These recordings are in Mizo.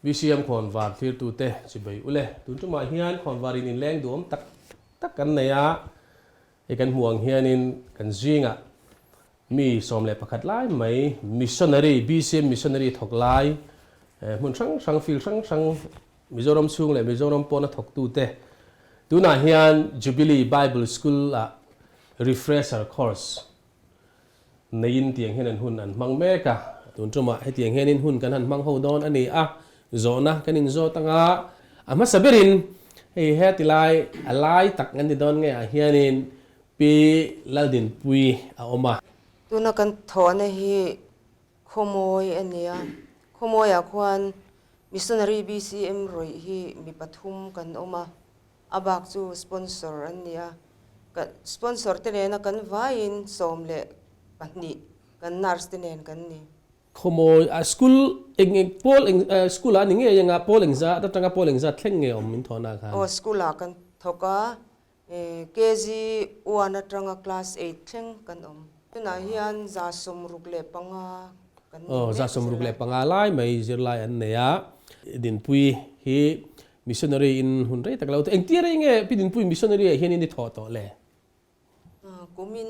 BCM khawnvar thlirtute chibei ule. Tun tumah hian khawnvarin inleng duhawm tak tak kan nei a, hei kan hmuh ang hianin kan zingah mi 11 lai mai missionary, BCM missionary thawk lai, hmun hrang hrang, field hrang hrang Mizoram chhung leh Mizoram pawna thawktute tunah hian Jubilee Bible School-ah refresher course neiin tiang hian an hun an hmang mek a. Tun tumah hetiang hianin hun kan han hmang ho dawn a ni a, zawhna kan inzawt anga a hmasa berin hei heti lai a lai tak an ni dawn nge ah hianin Pi Laldinpuii a awm a. Tuna kan thawhna hi Khawmawi a ni a, Khawmawiah khuan Missionary BCM rawih hi mi pathum kan awm a, a bak chu sponsor an ni a. Sponsor te nena kan vaiin 12 kan nurse te nen kan ni. Khawmawi a school eng eng pawl eng school ah a ni ngei anga pawl eng zat atanga pawl eng zat thleng nge awm min thawhna khan? Aw school ah kan thawk a, KG one atanga class eight thleng kan awm. Tunah hian 65 kan nei mek. 65 lai mai zirlai an nei a. Dinpui hi missionary in hun rei tak lo te. Engtia rei nge Pi Dinpui missionary ah hian in i thawh tawh le? Kumin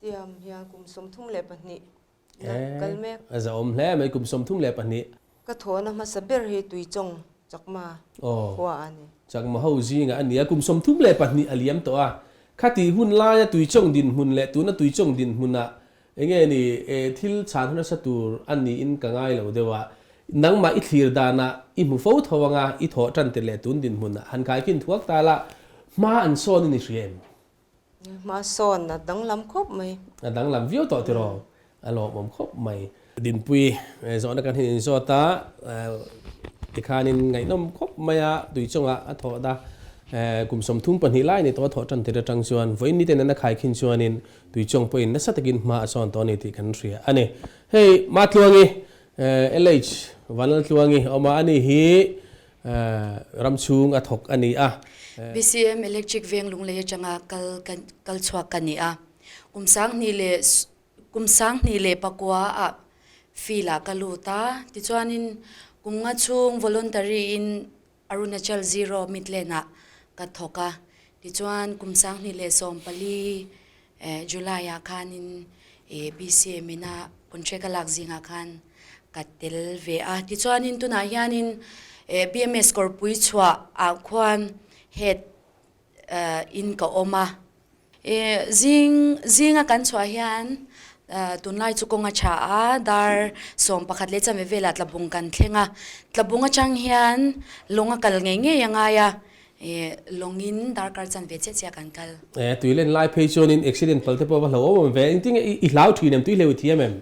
tiam hian kum 32 na kal mek. A zahawm hle mai kum 32. Ka thawhna hmasa ber hi Tuichawng Chakma khua a ni. Chakma ho zingah a ni a, kum 32 a liam tawh a. Khati hun laia Tuichawng dinhmun leh tuna Tuichawng dinhmunah enge ni thil chhan nasa tur a niin ka ngai lo deuh a. Nangmah i thlir danah i hmu fo tho anga i thawh tan tir leh tun dinhmunah han kaikhin thuak ta la, hma an sawn i ni hria em? Hma sawn a danglam khawp mai. A danglam viau tawh tiraw? A lawmawm khawp mai. Dinpui zawhna kan hin inzawt a, tikhanin ngaihnawm khawp mai a, tui chungah a thawh da. Kum 32 lai ni tawh a thawh tan tir atang chuan vawiin ni ten an a khaikhin chuanin tui chung pawhin nasa takin hma a sawn tawh a ni tih kan hria a ni. Hei Matluangi, LH Vanlaltluangi awm a, ani hi ram chhung a thawk a ni a. BCM Electric veng lunglei atanga kal kal chhuak ka ni a. Kum 2000 leh kum 2009 ah field ah ka lut a. Tichuanin kum nga chhung voluntary in Arunachal Zero Midland ah ka thawk a. Tichuan kum 2014 July ah khanin BCM ina contract a lak zingah khan ka tel ve a. Tichuanin tunah hianin BMS kawrpui chhuah ah khuan head in ka awm a. Zing zinga kan chhuah hian tunlai chu kawng a tha a, dar 11 leh chanve velah tlabung kan thleng a. Tlabung atang hian lawng a kal ngei ngei a ngai a, lawngin darkar chanve chiah chiah kan kal. Tui len lai phei chuanin accident pal te pawh va hlauhawm awm ve, engtin nge i hlau thin em, tui hleu i thiam em?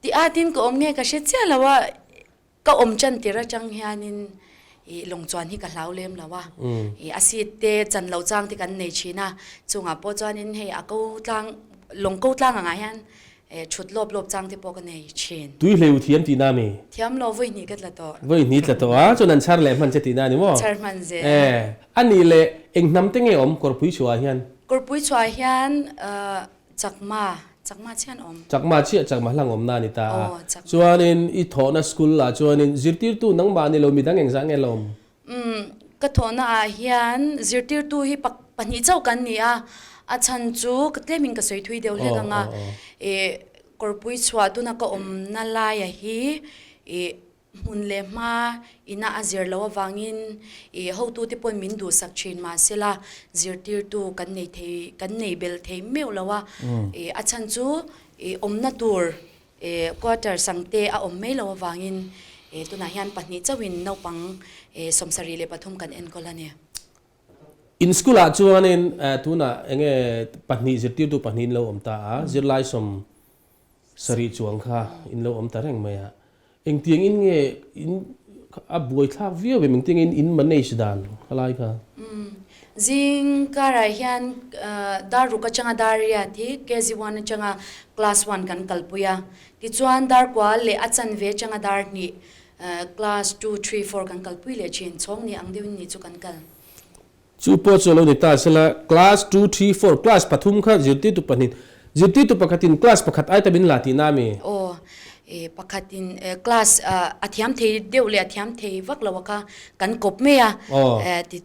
Ti a tin ka awm nge ka hre chiah lo a. Ka awm chan tir atang hianin ih lawng chuan hi ka hlau lem lo a, ih a seat te chan loh chang te kan nei thin a, chungah pawh chuanin hei a ko tlang lawng ko tlang angah hian eh thut lawp lawp chang te pawh ka nei thin. Tui hleu thiam tihna mi? Thiam lo, vawi hnih ka tla tawh. Vawi hnih tla tawh a, chuan an chhar leh hman che tihna a ni maw? Chhar hman zel. Eh, a nih leh eng hnam te nge awm kawrpui chhuah hian? Kawrpui chhuah hian eh Chakma, Chakma chiah an awm. Chakma chiah, Chakma hlang awmna a ni ta a. Chuanin i thawhna school ah chuanin zirtirtu nangmah ni lo midang engzah nge la awm? Umm, ka thawhna ah hian zirtirtu hi pahnih chauh kan ni a, a chhan chu ka tlemin ka sawi thui deuh hlek ang a, ih kawrpui chhuah tuna ka awmna laia hi ih Hmun leh hma ina a zir loh avangin i hotute pawn min duhsak thin mahsela zirtirtu kan nei thei kan nei bel thei meuh lo a, i a chhan chu i awmna tur i quarter sangte a awm mai loh avangin i tunah hian pahnih chauhin naupang i 73 kan enkawl a ni. In school ah chuanin tunah enge pahnih zirtirtu pahnih in lo awm ta a, zirlai 70 chuang kha in lo awm ta reng mai a. Engtiang in nge in a buaithlak viau em? Engtiang in in manage dan khalai kha? Umm zing karah hian dar ruk atanga dar riat hi KG one atanga class one kan kalpui a, tichuan dar kua leh a chanve atanga dar hnih class two, three, four kan kalpui leh thin, chhawng ni ang deuhin ni chu kan kal. Chu pawh chu a lo ni ta sela, class two, three, four, class pathum kha zirtirtu pahnih, zirtirtu pakhatin class pakhat ai ta min la tihna a mi? Aw, Pakhatin class a thiam thei deuh leh a thiam thei vak lo a kha kan kawp mai a,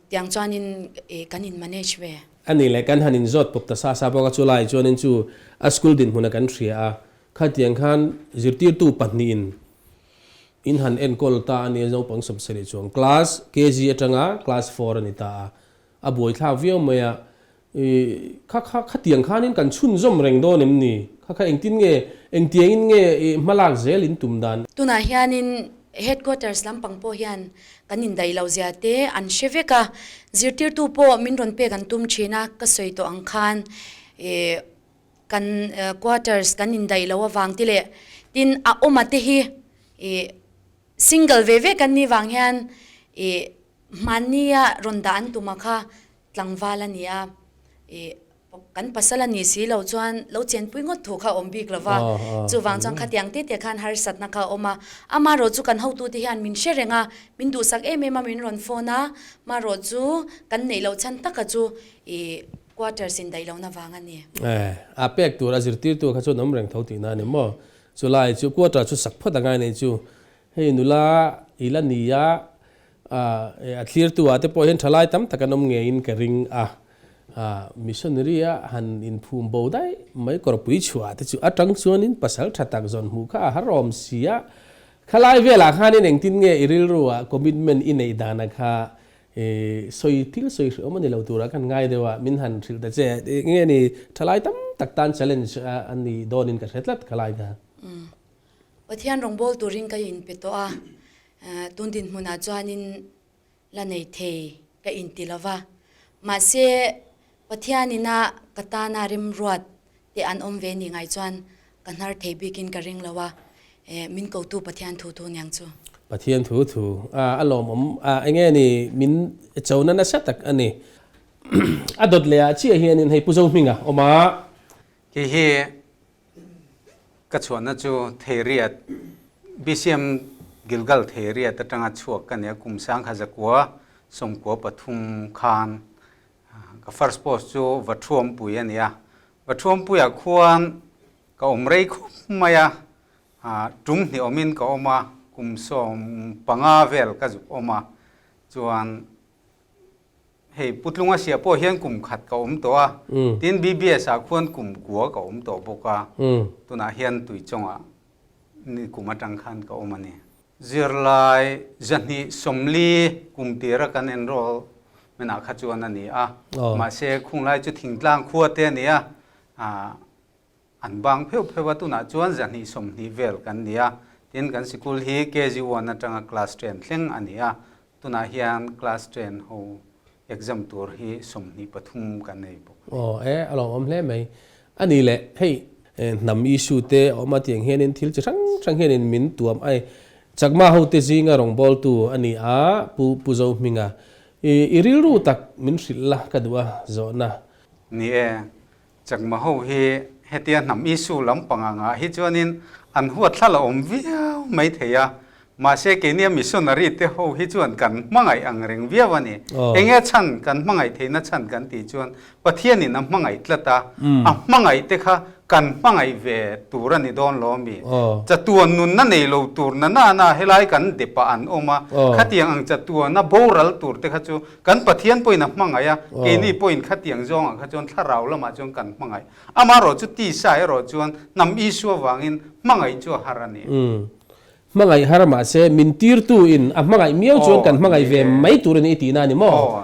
tiang chuanin kan in manage ve. A nih leh kan han inzawt pawp ta sa sa bawk a, chulai chuanin chu a school dinhmuna kan hria a, khatiang khan zirtirtu pahnihin in han enkawl ta a nia naupang sawmsarih chuan class KG atanga class four a ni ta a, a buaithlak viau mai a, I kha kha khatiang khanin kan chhunzawm reng dawn em ni? Kha kha engtin nge, engtiangin nge i hmalak zel in tum dan? Tunah hianin Headquarters lampang pawh hian kan indaih loh zia te an hre vek a, zirtirtu pawh min rawn pek an tum thin a, ka sawi tawh ang khan i kan quarters kan indaih loh avang te leh tin a awma te hi i single ve ve kan nih vang hian i hmannia rawn dah an tum a kha Tlangval a ni a, ih kan pasal a ni si lo chuan lo chenpui ngawt thu kha a awm bik lo va, chuvang chuan khatiang te te khan harsatna kha a awm a, amaherawh chu kan hotute hian min hre reng a, min duhsak em em a min rawn phone a, maherawh chu kan neih loh chhan taka chu ih quarters in daih lohna vang a ni. Eh, a pek tur a zirtirtu kha chuan awm reng tho tihna a ni maw? Chulai chu quarter chu sak phawt a ngai nei chu, hei nula i la ni a, A thlirtu ah te pawh hian thalai tam tak an awm ngeiin ka ring a, missionary a han inphum bo daih mai kawrpui chhuah te chu atang chuanin pasal tha tak zawn hmuh kha a har awm si a, khalai velah khanin engtin nge i rilru ah commitment i neih dana kha sawi thil sawi hreh awm a ni lo turah khan ngai deuh a, min han hrilh ta che nge ni thalai tam tak tan challenge a ni dawnin ka hre tlat khalai kha. Pathian rawngbawl turin ka inpe tawh a, Tun dinhmunah chuanin la nei thei ka inti lo va, mahse Pathianina ka tana remruat te an awm ve nih ngai chuan ka hnar thei bikin ka ring lo a, min kotu Pathian thu thu niang chu. Pathian thu thu a lawmawm a, enge ni min chona nasa tak a ni. A dawt leh ah chiah hianin hei Pu Zohminga awm a. Khi hi Ka chhuahna chu Theiriat, BCM Gilgal Theiriat atanga chhuak ka nia, kum sangkha zakua sawmkua pathum khan ka first post chu Vathuampui a nia. Vathuampuiah khuan ka awm rei khup mai a, tum hnih awmin ka awm a, kum 15 vel ka zuk awm a, chuan Hei Putlunga sia pawh hian kum khat ka awm tawh a, tin BBS ah khuan kum kua ka awm tawh bawk a, tunah hian Tuichawngah ni kum atang khan ka awm a ni. Zirlai zahnih sawmli kum tira kan enroll menah kha chuan a ni a, mahse khunglai chu thingtlang khua te a ni a, An bang pheuh pheuh a, tunah chuan zahnih 20 vel kan ni a, tin kan sikul hi KG one atanga class ten thleng a ni a, tunah hian class ten ho exam tur hi 23 kan nei bawk a ni. Aw e, a lawmawm hle mai. A ni leh, hei hnam issue te a awm a tiang hianin thil chi hrang hrang hianin min tuam a, Chakma hote zinga rawngbawltu a ni a, Pu Pu Zohminga. I rilru tak min hrilh la ka duh a, zawhna. Ni e, Chakma ho hi hetia hnam issue lampang angah hi chuanin an huat thla la awm viau mai thei a, mahse keini a missionary te ho hi chuan kan hmangaih ang reng viau a ni. Enge chhan kan hmangaih theihna chhan kan tih chuan Pathianin a hmangaih tlat a, a hmangaih te kha kan hmangaih ve tur a ni dawn lo ami? Chatuan nunna nei lo tur na na na helai kan depah an awm a, khatiang ang chatuana boral tur te kha chu Kan Pathian pawhin a hmangaih a, keini pawhin khatiang zawngah kha chuan thlarau lamah chuan kan hmangaih. Amaherawh chu tisa erawh chuan hnam Isua vangin hmangaih chu a har a ni. Umm. Hmangaih har mahse min tirtu in a hmangaih miau chuan kan hmangaih ve mai tur a ni i tihna a ni maw?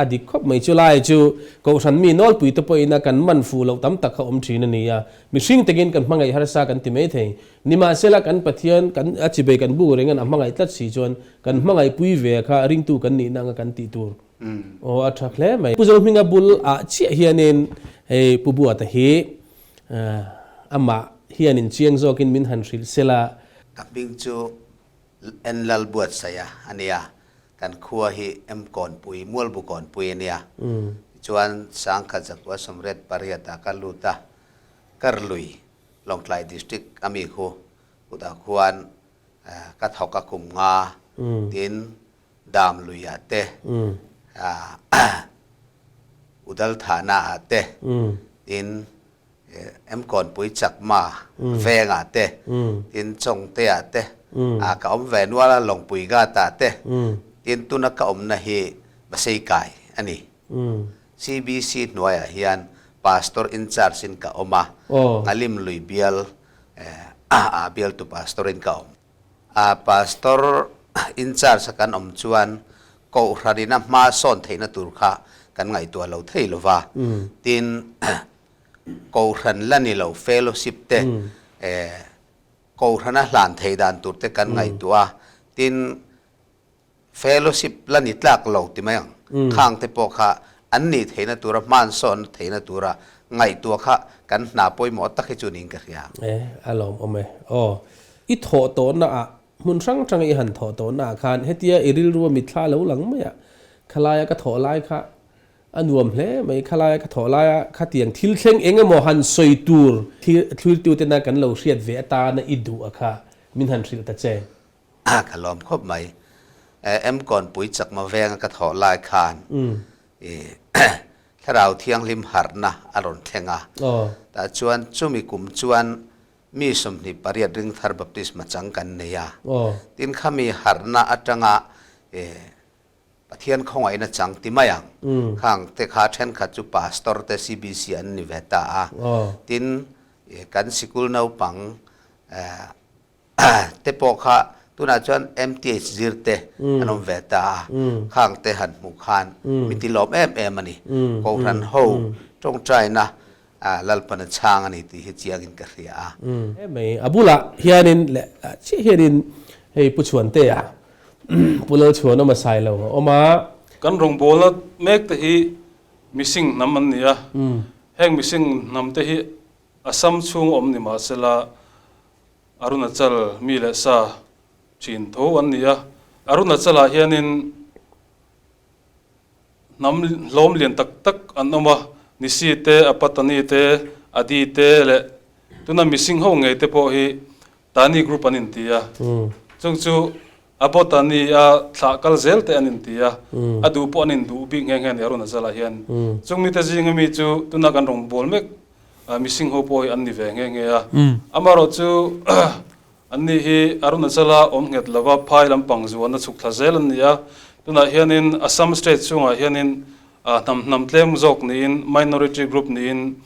A dik khawp mai. Chulai chu Kohhran mi nawlpui te pawhin a kan man fuh loh tam tak kha awm thin a ni a. Mihring takin kan hmangaih harsa kan ti mai thei. Nimahsela kan Pathian kan a chibei kan buk rengan a hmangaih tlat si chuan kan hmangaih pui ve kha ringtu kan nihna anga kan tih tur aw a tha hle mai. Pu Zohminga bul ah chiah hianin hei Pu Buata hi amah hianin chiang zawkin min han hrilh sela. Ka hming chu En Lal Buatsaia a nia, kan khua hi Em Kawnpui, Mualbu Kawnpui a nia. Tichuan Sangkhat Zakua Sawmriat pariatah ka lut a, Karlui Lawngtlai District a mi khu kutah khuan ka thawk a kum nga tin dam lui ah te Udal thahna ah te tin Emkawnpui Chakma vengah te, tin Chawngteah te ka awm ve nual a, Lawngpui Ghat-ah te, tin tuna ka awmna hi Baseikai a ni. CBC hnuaiah hian Pastor in charge in ka awm a, Ngalim lui bial ah bialtu Pastor in ka awm. A Pastor in charge a kan awm chuan Kohhran in a hma sawn theihna tur kha kan ngaihtuah lo thei lo va, tin Kohhran la ni lo fellowship te Kohhran a hlan thei dan tur te kan ngaihtuah a, tin Fellowship la ni tlak lo ti mai ang. Khang te pawh kha an nih theihna tura hmansawn theihna tura ngaihtuah kha kan hna pawimawh tak hi chu niin ka hria. E, a lawm awm e. Aw, i thawh tawhna ah, hmun hrang hranga i han thawh tawhna ah khan hetia i rilrua mitthla lo lang mai a, khalaia ka thawh lai kha a nuam hle mai, khalaia ka thawh laia khatiang thil thleng eng emaw han sawi tur thlirtutena kan lo hriat ve atana i duh a kha min han hrilh ta che. Ka lawm khawp mai. Emkawnpui chakma venga ka thawh lai khan i Thlarau Thianghlim harhna a rawn thleng a. Tah chuan chumi kum chuan mi 28 ringthar baptisma chang kan nei a. Tin khami harhna atanga i Pathian khawngaihna chang ti mai ang. Khang te kha thenkhat chu pastor te CBC an ni ve ta a. Tin kan sikul naupang Te pawh kha tunah chuan MTH zir te an awm ve ta a, khang te han hmuh khan mi ti lawm em em a ni. Kohhran ho tawngtaina Lalpana chhang a ni tih hi chiangin ka hria a. Mai a bulah hianin leh chiah hianin hei Pu Chhuantea, Pu Lalchhuanawma Sailo a awm a. Kan rawngbawlna mek te hi missing hnam an ni a, heng missing hnam te hi Assam chhung awm ni mahsela Arunachal mi leh sa thin tho an ni a. Arunachal-ah hianin hnam hlawm lian tak tak an awm a, Nisi te, Apatani te, Adi te leh tuna Mising ho ngei te pawh hi Tani group an inti a. Chung chu Abotani a thlah kal zel te an inti a, a duh pawh an induh bik nghe nghe a ni Arunachal-ah hian. Chung mite zinga mi chu tuna kan rawn bawl mek Missing ho pawh hi an ni ve nghe nghe a. Amaherawhchu an ni hi Arunachala awm nghet lova phai lampang zuana chhuk thla zel an ni a. Tunah hianin Assam state chhungah hianin hnam hnam tlem zawk niin minority group niin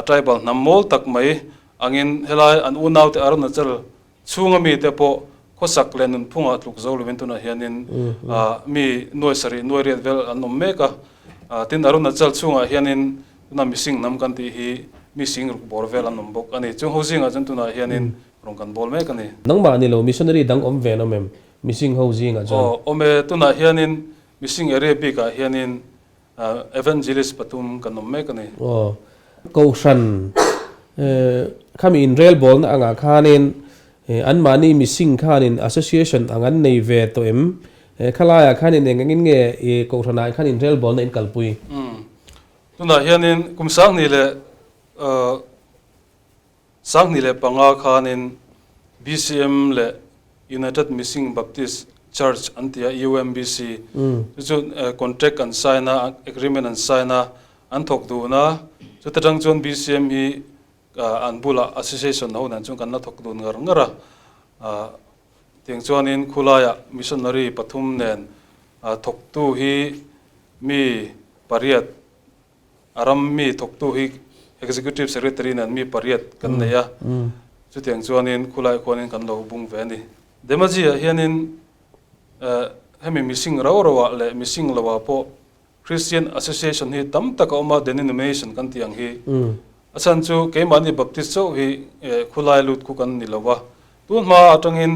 tribal hnam mawl tak mai angin helai an unaute Arunachal chhunga mite pawh khawsak leh nunphungah tluk zo lovin tunah hianin mi nuai sarih nuai riat vel an awm mek a. Tin, Arunachal chhungah hianin tuna mising hnam kan tih hi mi sing ruk bawr vel an awm bawk a ni. Chung ho zingah chuan tunah hianin rawn kan bawl mek a ni. Nangmah ni lo missionary dang awm ve an awm em? Mising ho zingah chuan. Aw, awm e. Tunah hianin mising area bikah hianin Evangelist pathum kan awm mek a ni. Aw, Kohhran khami inrelbawlna angah khanin anmahni mising khanin association ang an nei ve tawh em? Khalaiah khan in eng engin nge i Kohhranah khan inrelbawlna in kalpui? Umm, tunah hianin kum 2015 khanin BCM leh United Missing Baptist Church an ti a, UMBC, chu chu contract an sign a, agreement an sign a, an thawk dun a, chuta tang chuan BCM hi an bulah association ho nen chuan kan la thawk dun ngar ngar a, tiang chuanin khulaiah missionary pathum nen thawktu hi mi pariat A ram mi thawktu hi Executive Secretary nen mi pariat kan nei a, chutiang chuanin khulai khuanin kan lo bung ve a ni. Demaji-ah hianin hemi missing rau rauah leh missing loah pawh Christian Association hi tam tak a awm a, denomination kan tih ang hi. A chhan chu keimahni Baptist chauh hi khulai lut khu kan ni lo a, tun hma atangin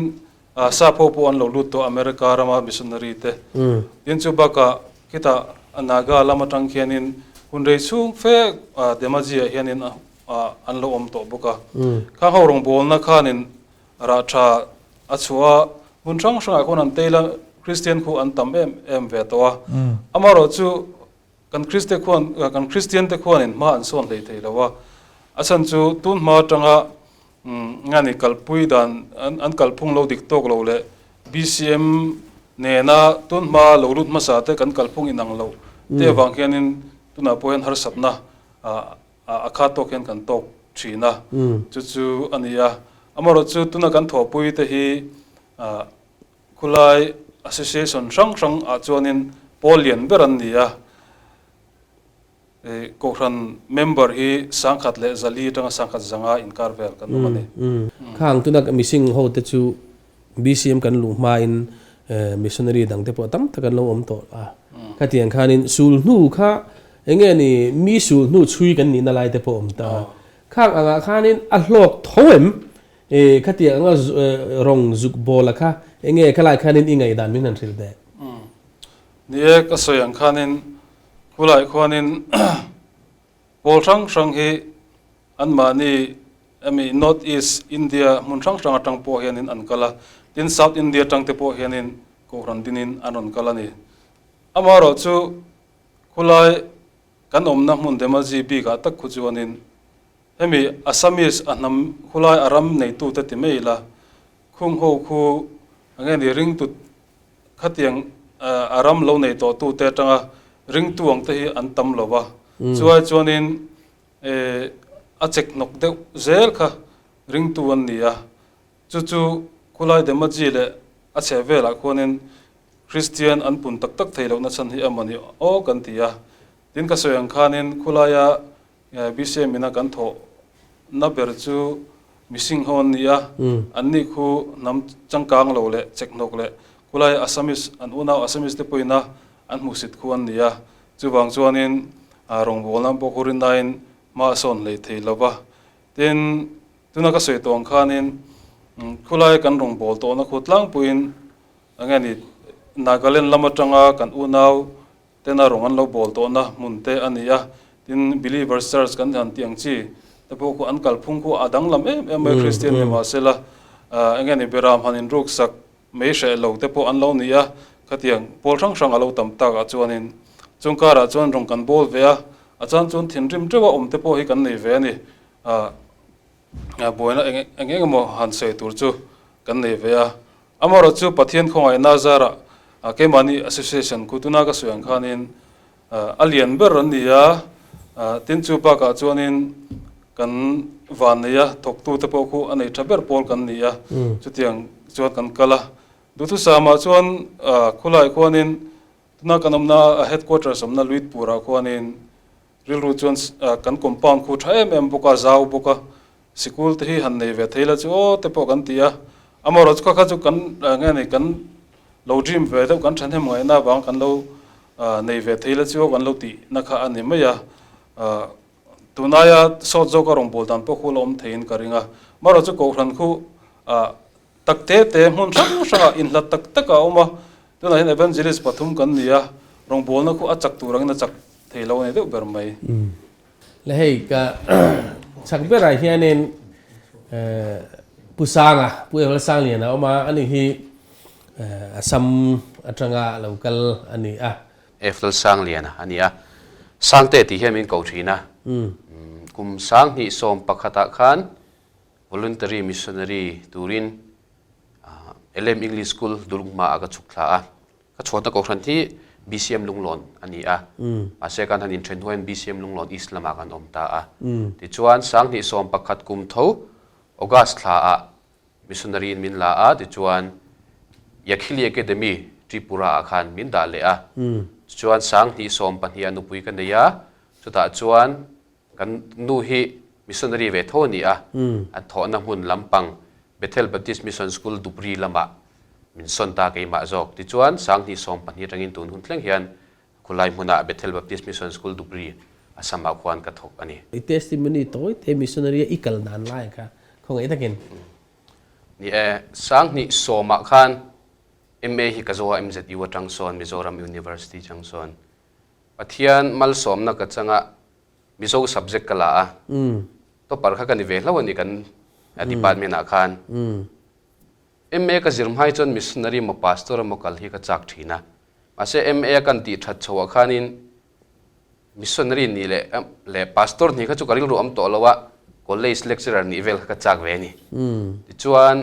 Sap ho pawh an lo lut tawh America rama missionary te. Tin chu bakah khitah Naga lam atang khianin hun rei chhung fe Dhemaji ah hianin an lo awm tawh bawk a. Khang ho rawngbawlna khanin rah tha a chhuah a, hmun hrang hrangah khuan an teila Christian khu an tam em em ve tawh a. Amaherawhchu kan Kriste khuan kan Christian te khuanin hma an sawn hlei thei lo a. A chhan chu tun hma atanga Nga ni kalpui dan an kalphung lo dik tawk lo leh BCM nena tun hma lo lut hmasa te kan kalphung inang lo te avang hianin tunah pawh hian harsatna a khat tawk hian kan tawk thin a, chu chu a ni a. Amaherawhchu tuna kan thawhpui te hi khulai association hrang hrang ah chuanin pawl lian ber an ni a. Kohhran member hi 1400 atanga 1100 inkar vel kan awm a ni. Khang tuna missing ho te chu BCM kan luh hmain missionary dang te pawh tam tak an lo awm tawh a. Khatiang khanin sul hnu kha enge ni mi sul hnu chhui kan nihna lai te pawh awm ta. Khang angah khanin a hlawk tho em? Khatiang anga rawng zuk bawla kha enge khalai khanin i ngaihdan min han hrilh teh. Ni e, ka sawi ang khanin khulai khuanin pawl hrang hrang hi anmahni ami North East India hmun hrang hrang atang pawh hianin an kal a, tin South India atang te pawh hianin Kohhran dinin an rawn kal a ni. Amaherawhchu khulai kan awmna hmun Dhemaji bikah tak khu chuanin hemi Assamese a hnam khulai a ram neitute ti mai ila khung ho khu enge ni ringtu Khatiang a ram lo nei tawh tute atanga ringtu ang te hi an tam lo va, chuai chuanin a chek hnawk deuh zel kha ringtu an ni a, chu chu khulai Demaji leh a chheh velah khuanin Kristian an pun tak tak thei lohna chhan hi emaw ni aw kan ti a. Tin ka sawi ang khanin khulaia BCM ina kan thawh na ber chu missing ho an ni a, an ni khu hnam changkang lo leh chekhnawk leh khulai Assamese an unau Assamese te pawhin a an hmuhsit khu an ni a, chuvang chuanin rawngbawlna pawh khu rinnain hma a sawn hlei thei lo va. Tin, tuna ka sawi tawh ang khanin khulai kan rawngbâwl tawhna khu tlangpuiin eng nge ni Nagaland lam atanga kan unau Tena rawng an lo bawl tawhna hmun te a ni a, tin Believers Church kan han tih ang chi te pawh khu an kalphung khu a danglam em em mai Kristian ni mahsela eng nge ni beram han inruksak mai hreh lo te pawh an lo ni a, khatiang pawl hrang hrang a lo tam tak ah chuanin chung karah chuan rawng kan bawl ve a, a chan chuan thinrim teuh a awm te pawh hi kan nei ve a ni. Buaina eng eng emaw han sawi tur chu kan nei ve a, Amaherawh chu Pathian khawngaihna zarah keimahni association khu tuna ka sawi ang khanin a lian ber an ni a, tin chu bakah chuanin kan van nei a, thawktute pawh khu a nei tha ber pawl kan ni a, chutiang chuan kan kal a. Duhthusama chuan khulai khuanin tuna kan awmna headquarters awmna Luitpurah khuanin Rilru chuan kan compound khu tha em em bawk a, zau bawk a, sikul te hi han nei ve thei la chu aw te pawh kan ti a, amaherawh chu kha kha chu kan nge ni kan lo dream ve deuh kan thahnem ngaihna avang kan lo nei ve thei la chu aw kan lo tih na kha a ni mai a, tunaia sawt zawk a rawngbâwl dan pawh khu la awm theiin ka ring a, amaherawh chu kohhran khu Tak te te hmun hrang hrangah inhlat tak tak a awm a, tunah hian Evangelist pathum kan ni a, rawngbawlna khu a chak tur angin a chak thei lo a ni deuh ber mai. Le hei ka chak berah hianin Pu Sanga, Pu Eval Sangliana a awm a, ani hi Assam atanga lo kal a ni a. Eval Sangliana a ni a, Sangte tih hian min ko thin a, kum 2011ah khan Voluntary Missionary turin LM English School Dulungma ah ka chhuk thla a. Ka chhuatna kohhran hi BCM Lunglawn a ni a. Mahse kan han inthen hnuaiin BCM Lunglawn East lamah kan awm ta a. Tichuan 2011 kum tho August thla ah Missionary in min la a, tichuan Yakhili Academy Tripura ah khan min dah leh a. Tichuan 2012 ah nupui ka nei a, chutah chuan Kan nu hi missionary ve tho a ni a, an thawhna hmun lampang Bethel Baptist Mission School Dhubri lamah min sawn ta keimah zawk. Tichuan, 2012 atangin tun hun thleng hian khulai hmunah Bethel Baptist Mission School Dhubri, Assam-ah khuan ka thawk a ni. I testimony tawi te missionary a i kal dan lai kha khawngaih takin. Ni e, 2010 ah khan MA hi ka zo a, MZU atang sawn Mizoram University chang sawn Pathian malsawmna ka changa Mizo subject ka la a, topper kha ka ni ve hlauh a ni kan department ah khan. MA ka zir hmai chuan missionary emaw pastor emaw kal hi ka chak thin a, mahse MA a kan tih that chhoh ah khanin missionary nih leh leh pastor nih kha chu ka rilru awm tawh lo a, college lecturer nih vel kha ka chak ve a ni. Tichuan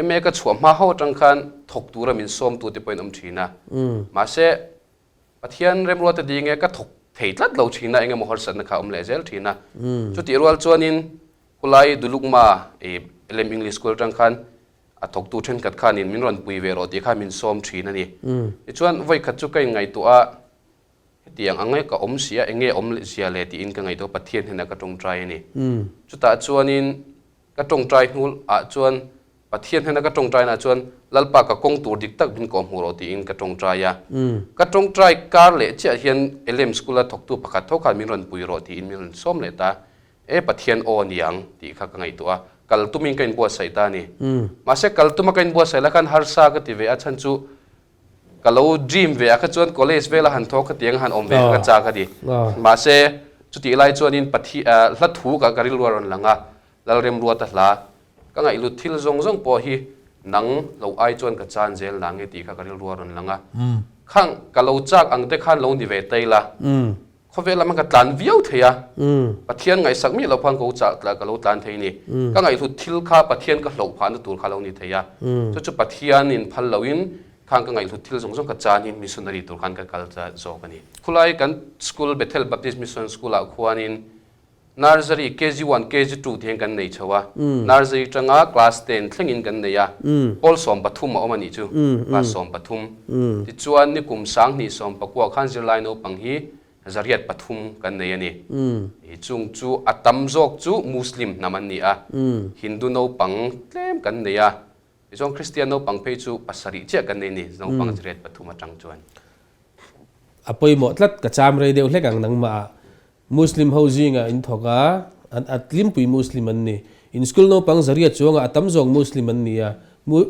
MA ka chhuah hma ho atang khan thawk tura min sawmtu te pawhin awm thin a, mahse Pathian remruate ding e ka thawk thei tlat lo thin a, engemaw harsatna kha a awm leh zel thin a. Chutih rual chuanin Khulai Dulukma i LM English School atang khan a thawktu thenkhat khanin min rawn pui ve rawh tih kha min sawm thin a ni. Tichuan vawikhat chu ka inngaihtuah a, hetiang ang nge ka awm si a, enge awm zia le tiin ka ngaihtuah a, Pathian hnenah ka tawngtai a ni. Chutah chuanin ka tawngtai hnu ah chuan Pathian hnena ka tawngtai nah chuan Lalpa ka kawng tur dik tak min kawh hmuh rawh tiin ka tawngtai a. Ka tawngtai kar leh chiah hian LM School a thawktu pakhat tho khan min rawn pui rawh tiin min rawn sawm leh ta. E Pathian aw niang tih kha ka ngaihtuah a, kal tumin ka inbuatsaih ta a ni. Mahse kal tuma ka inbuatsaih la khan harsa ka ti ve a, chhan chu ka lo dream ve a kha chuan college vela han thawk ka ti ang han awm ve kha ka chak a ni. Mahse chutih lai chuanin Pathian hla thu ka ka rilru a rawn lang a, Lalremruata hla ka ngaihlut thil zawng zawng pawh hi nang lo ai chuan ka chan zel nang e tih kha ka rilru a rawn lang a. Khang ka lo chak ang te khan lo ni ve tai la. Khawvel lama ka tlan viau thei a, Pathian ngaihsak miah lo khan ka u chah ka lo tlan thei ni. Ka ngaihhlut thil kha Pathian ka hloh phahna tur kha lo ni thei a. Chu chu Pathianin phal loin khan ka ngaihhlut thil zawng zawng ka chanin missionary tur khan ka kal zawk a ni. Khulai kan school Bethel Baptist Mission School ah khuanin Nursery KG one, KG two tihian kan nei chho a, Nursery tanga class ten thlengin kan nei a, pawl 13 a awm a nih chu, class 13. Tichuan nikum 2019 khan zirlai naupang hi 803 kan nei a ni. Chung chu a tam zawk chu Muslim hnam an ni a, Hindu naupang tlem kan nei a, tichuan Kristian naupang phei chu pasarih chiah kan nei a ni, naupang 803 atang chuan. A pawimawh tlat, ka cham rei deuh hlek ang nangmah ah. Muslim ho zingah in thawk a, an atlimpui Muslim an ni. In school naupang 800 chuangah a tam zawk Muslim an ni a.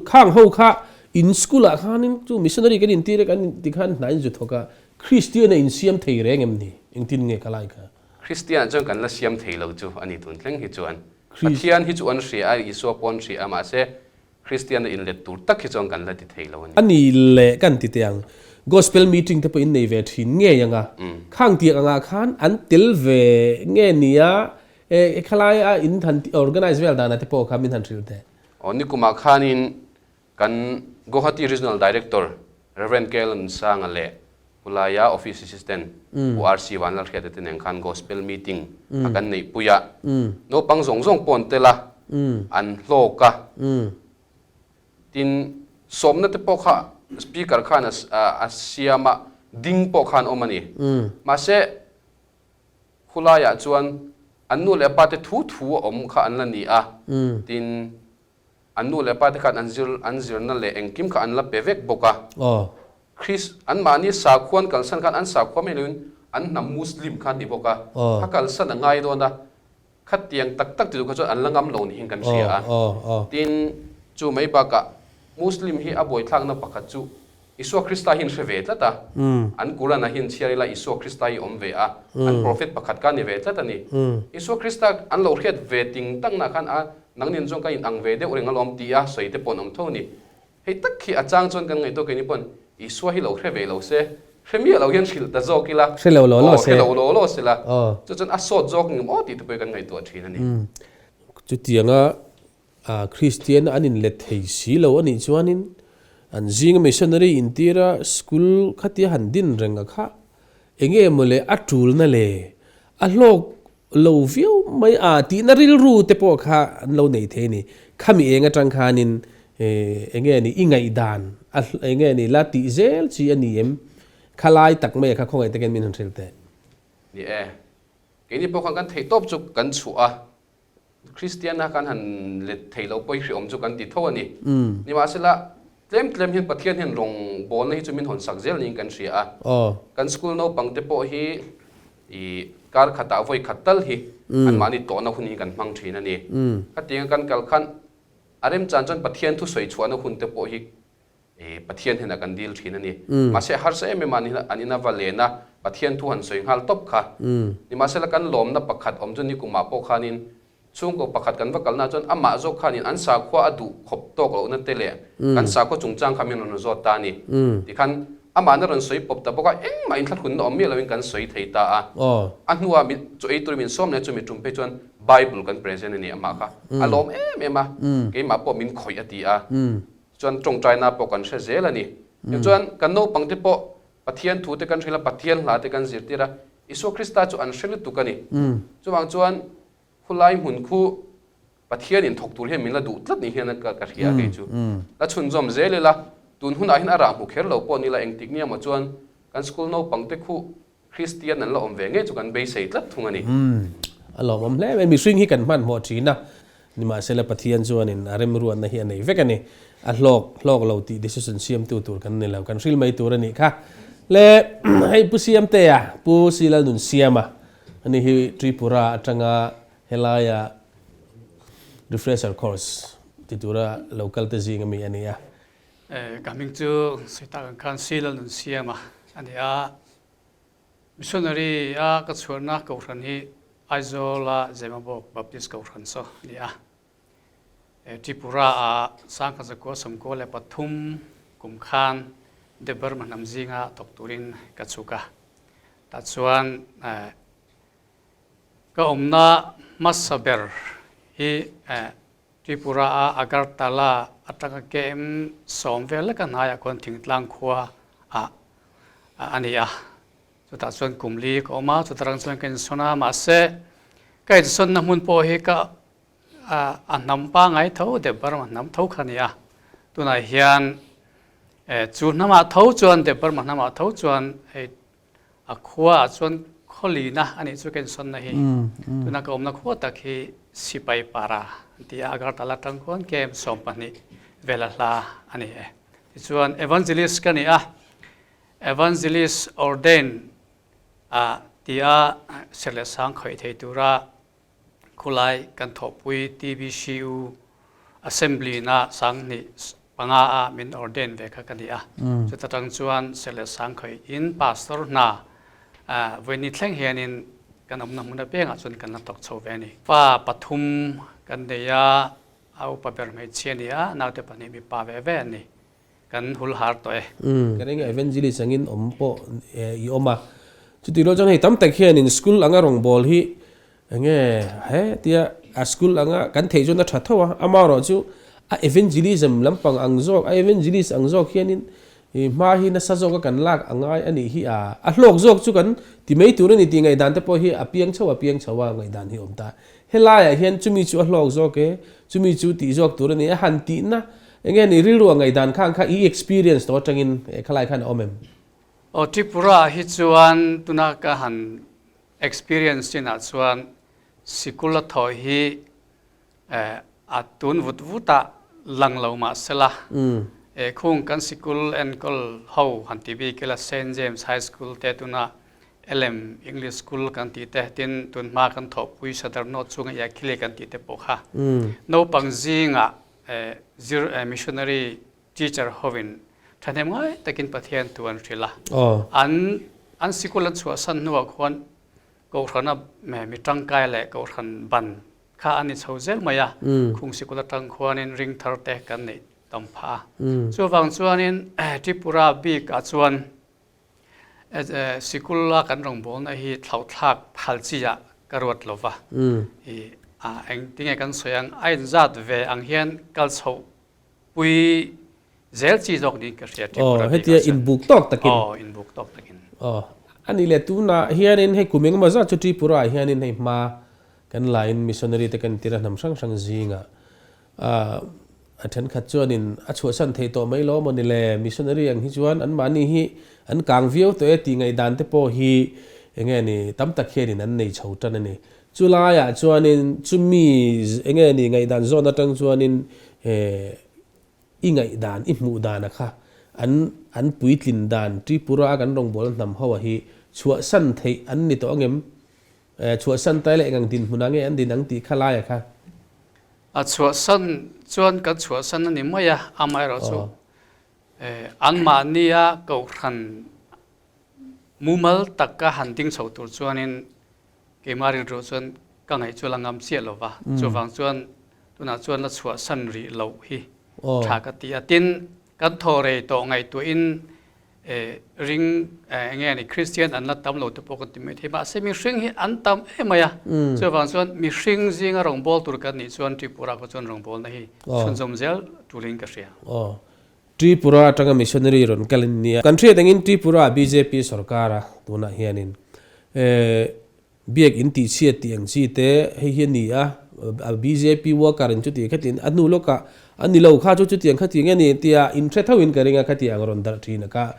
Khang ho kha in school ah khanin chu missionary kan intir e kan ti khan hna in zu thawk a, Christian a insiam thei reng em ni? Engtin nge ka lai kha? Christian ah chuan kan la siam thei lo chu a ni tun thleng hi chuan. Pathian hi chu an hria a, Isua pawh an hria a, mahse Kristiana inlet tur tak hi chuan kan la ti thei lo a ni. A ni leh kan ti teh ang. Gospel meeting te pawh in nei ve thin ngei ang a. Khang tiang angah khan an tel ve nge nia e khalai a in han organize vel danah te pawh kha min han hrilh teh. Aw nikumah khanin kan Guwahati Regional Director Rev. KL Nsanga leh Pu Laia Office Assistant Pu RC Vanlalhriata te nen khan Gospel Meeting a kan neihpui a, naupang zawng zawng pawh an tel a, an hlawk a. Tin, sawmna te pawh kha Speaker khan a siam a, ding pawh khan awm a ni. Mahse, khulaiah chuan an nu leh pa te thu thu a awm kha an la ni a, tin, An nu leh pa te khan an zir an zirna leh engkim kha an la pe vek bawk a. Chris anmahni sakhua an kalsan khan an sakhua mai loin an hnam Muslim kha an ni bawk a. Kha kalsan a ngai dawn a, khatiang tak tak ti duh kha chuan an la ngam lo niin kan hria a. Tin, chu mai bakah Muslim hi a buaithlakna pakhat chu Isua Krista hi an hre ve tlat a, an Quran ah hian chhiar ila Isua Krista hi awm ve a, an prophet pakhat kha a ni ve tlat a ni. Isua Krista an lo hriat ve ting takna khan a nangnin chuan ka in ang ve deuh reng alawm ti a sawi te pawh an awm tho a ni. Hei tak hi a chang chuan kan ngaihtuah keini pawn Isua hi lo hre ve lo se, hre miah lo hian hrilh ta zawk ila, Hre lo law law se. Aw, hre lo law law se la, chu chuan a sawt zawk ngem aw tih te pawh hi kan ngaihtuah thin a ni. Chutianga A Kristian an inlet thei si lo a nih chuanin an zinga missionary intira school khatia han din reng a kha enge maw le a tulna le a hlawk lo viau mai a tihna rilru te pawh kha an lo nei thei a ni. Khami eng atang khanin enge ni i ngaihdan a enge ni la tih zel chi a ni em? Khalai tak mai a kha khawngaih takin min han hrilh teh. Ni e, keini pawh khan kan theihtawp chu kan chhuah a, Kristiana kan han let thei lo pawh hi hreawm chu kan ti tho a ni. Nimahsela, tlem tlem hian Pathian hian rawng bawlna hi chu min hawn sak zel niin kan hria a. Kan school naupang te pawh hi i kar khatah vawi khat tal hi anmahni tawhna hun hi kan hmang thin a ni. Khatianga kan kal khan a remchan chuan Pathian thusawi chhuahna hun te pawh hi Pathian hnenah kan dil thin a ni. Mahse, harsa em em ah an ina va len a, Pathian thu han sawi nghal tawp kha. Nimahsela, kan lawmna pakhat awm chu nikumah pawh khanin chhungkaw pakhat kan va kalna chuan amah zawk khanin an sakhua a duh khawp tawk lohna te leh kan sakhua chungchang kha min rawn zawt ta a ni. Tikhan amahna rawn sawi pawp ta bawk a, engmah inthlahrunna awm miah loin kan sawi thei ta a. A hnuah chaw ei turin min sawm leh a, chumi tum phei chuan Bible kan present a ni amah kha. A lawm em em a, keimah pawh min khawih a ti a. Chuan tawngtaina pawh kan hre zel a ni. Tichuan kan naupang te pawh Pathian thu te kan hrilh a, Pathian hla te kan zirtir a, Isua Krista chu an hre lutuk a ni. Chuvang chuan khulai hmun khu Pathian in thawk tur hian min la duh tlat ni hian ka ka hria kei chu. La chhunzawm zel ila, tun hunah hian a rah hmu kher lo pawh ni la engtik nia maw chuan kan school naupang te khu Kristian an la awm ve ngei chu kan beisei tlat thung a ni. A lawmawm hle mai, mihring hi kan hmanhmawh thin a, nimahsela Pathian chuanin a remruatna hi a nei vek a ni. A hlawk hlawk lo tih decision siamtu tur kan ni lo, kan hril mai tur a nih kha. Le hei Pu Siamtea, Pu Silalnunsiama a ni hi Tripura atanga Helaia refresher course ti tura lo kal te zing ami a ni a. Ka hming chu Sita kan khan Sila Nunsiama a ni a. Missionary a ka chhuahna kohhran hi Aizawl a Zemabawk Baptist Kohhran saw a ni a. Tripura a Sangkhat Zakua Sawmkua leh pathum kum khan Debbarma hnam zinga thawk turin ka chhuk a. Tah chuan Ka awmna hmasa ber hi Tripura a Agartala atanga KM 10 vel leka hnaiah khuan thingtlang khua ah a ni a. Chutah chuan kum li ka awm a, chuta rang chuan ka insawn a, mahse ka insawnna hmun pawh hi ka a hnam pangai tho Debbarma hnam tho kha a ni a. Tunah hian chu hnamah tho chuan Debbarma hnamah tho chuan hei A khua ah chuan khawlina a nih chu ka insawnna hi. Tuna ka awmna khua tak hi Sipai Para an ti a, Agartala atang khuan KM 12 vel a hla a ni e. Tichuan Evangelist ka ni a, Evangelist Ordain a ti a serh leh sang khawih thei tura Khulai kan thawhpui TBCU Assembly na 2005 ah min ordain ve kha ka ni a. Chuta tang chuan Serh leh Sang khawih in Pastor hna vawiin ni thleng hianin kan awmna hmun apiangah chuan kan la tawk chho ve a ni. Fa pathum kan nei a, a upa ber hmeichhia a ni a, naute pahnih mipa ve ve an ni. Kan hul har tawh e. Ka ring evangelist angin awm pawh i awm a. Chutih rual chuan hei tam tak hianin school anga rawngbâwl hi enge he tia a school anga kan theih chuan a tha tho a, amaherawh chu a evangelism lampang ang zawk, a evangelist ang zawk hianin i hma hi nasa zawka kan lak a ngai a nih hi a, a hlawk zawk chu kan ti mai tur a ni tih ngaihdan te pawh hi a piang chho a piang chho a ngaihdan hi a awm ta. Helaiah hian chumi chu a hlawk zawk e, chumi chu tih zawk tur a ni a han tihna Enge ni rilru a ngaihdan khan kha i experience tawh atangin khalai khan a awm em? Aw Tripura ah hi chuan tuna ka han experience chin ah chuan sikul a thawh hi a tun vut vut ah lang lo mah sela khung kan sikul enkawl ho han ti bik ila Saint James High School te tuna LM English School kan tih te tin tunhma kan thawhpui Sadar North chunga Yakhile kan tih te pawh kha naupang zingah Zir missionary teacher hovin thahnem ngai takin Pathian thu an hrilh a. An an sikul an chhuahsan hnuah khuan Kohhrana mi tangkai leh Kohhran ban kha an ni chho zel mai a. Khung sikul atang khuanin ring thar te kan neih tam phah a. Chuvang chuanin Tripura bik ah chuan Sikul a kan rawngbawlna hi thlauhthlak phal chi ah ka ruat lo va. I engtinge kan sawi ang, a inzat ve ang hian kal chhoh pui zel chi zawk niin ka hria Tripura bik ah chuan. Hetia inbuk tawk takin. Aw, inbuk tawk takin. Aw, a nih leh tunah hianin hei kum engemaw zat chu Tripura ah hianin hei hma kan lain missionary te kan tir a hnam hrang hrang zingah A thenkhat chuanin a chhuahsan thei tawh mai lo maw ni le, missionary ang hi chuan anmahni hi an kang viau tawh e tih ngaihdan te pawh hi enge ni tam tak hianin an nei chho tan a ni. Chu laiah chuanin chumi enge ni ngaihdan zawn atang chuanin i ngaihdan, i hmuh dana kha an an puitlin dan Tripura a kan rawngbâwl hnam ho a hi chhuahsan theih an ni tawh angem? Chhuahsan tai leh engang dinhmunah nge an din ang tih kha laia kha? A chhuahsan chuan kan chhuahsan a ni mai a, amaherawhchu anmahnia kohhran mumal taka han ding chho tur chuanin keimah rilru chuan ka ngaih chu la ngam chiah lo va, chuvang chuan tunah chuan la chhuahsan rih loh hi tha ka ti a. Tin, kan thaw rei tawh ngaihtuahin ring enge ni Christian an la tam lo te pawh kan ti mai thei mahse mihring hi an tam em mai a chuvang chuan mihring zinga rawngbâwl tur kan nih chuan Tripura khaw chuan rawngbâwlna hi chhunzawm zel tulin ka hria. Aw Tripura atanga missionary rawn kal in nia. Kan hriat angin Tripura ah bjp sorkar a tunah hianin biak in tihchhiat tih ang chi te hei hi a ni a. Bjp worker in chuti khatin a hnu lawkah a ni lo kha chu chutiang khatiang nge ni tia inhre thoin ka ring a khatiang rawn darh thin a ka.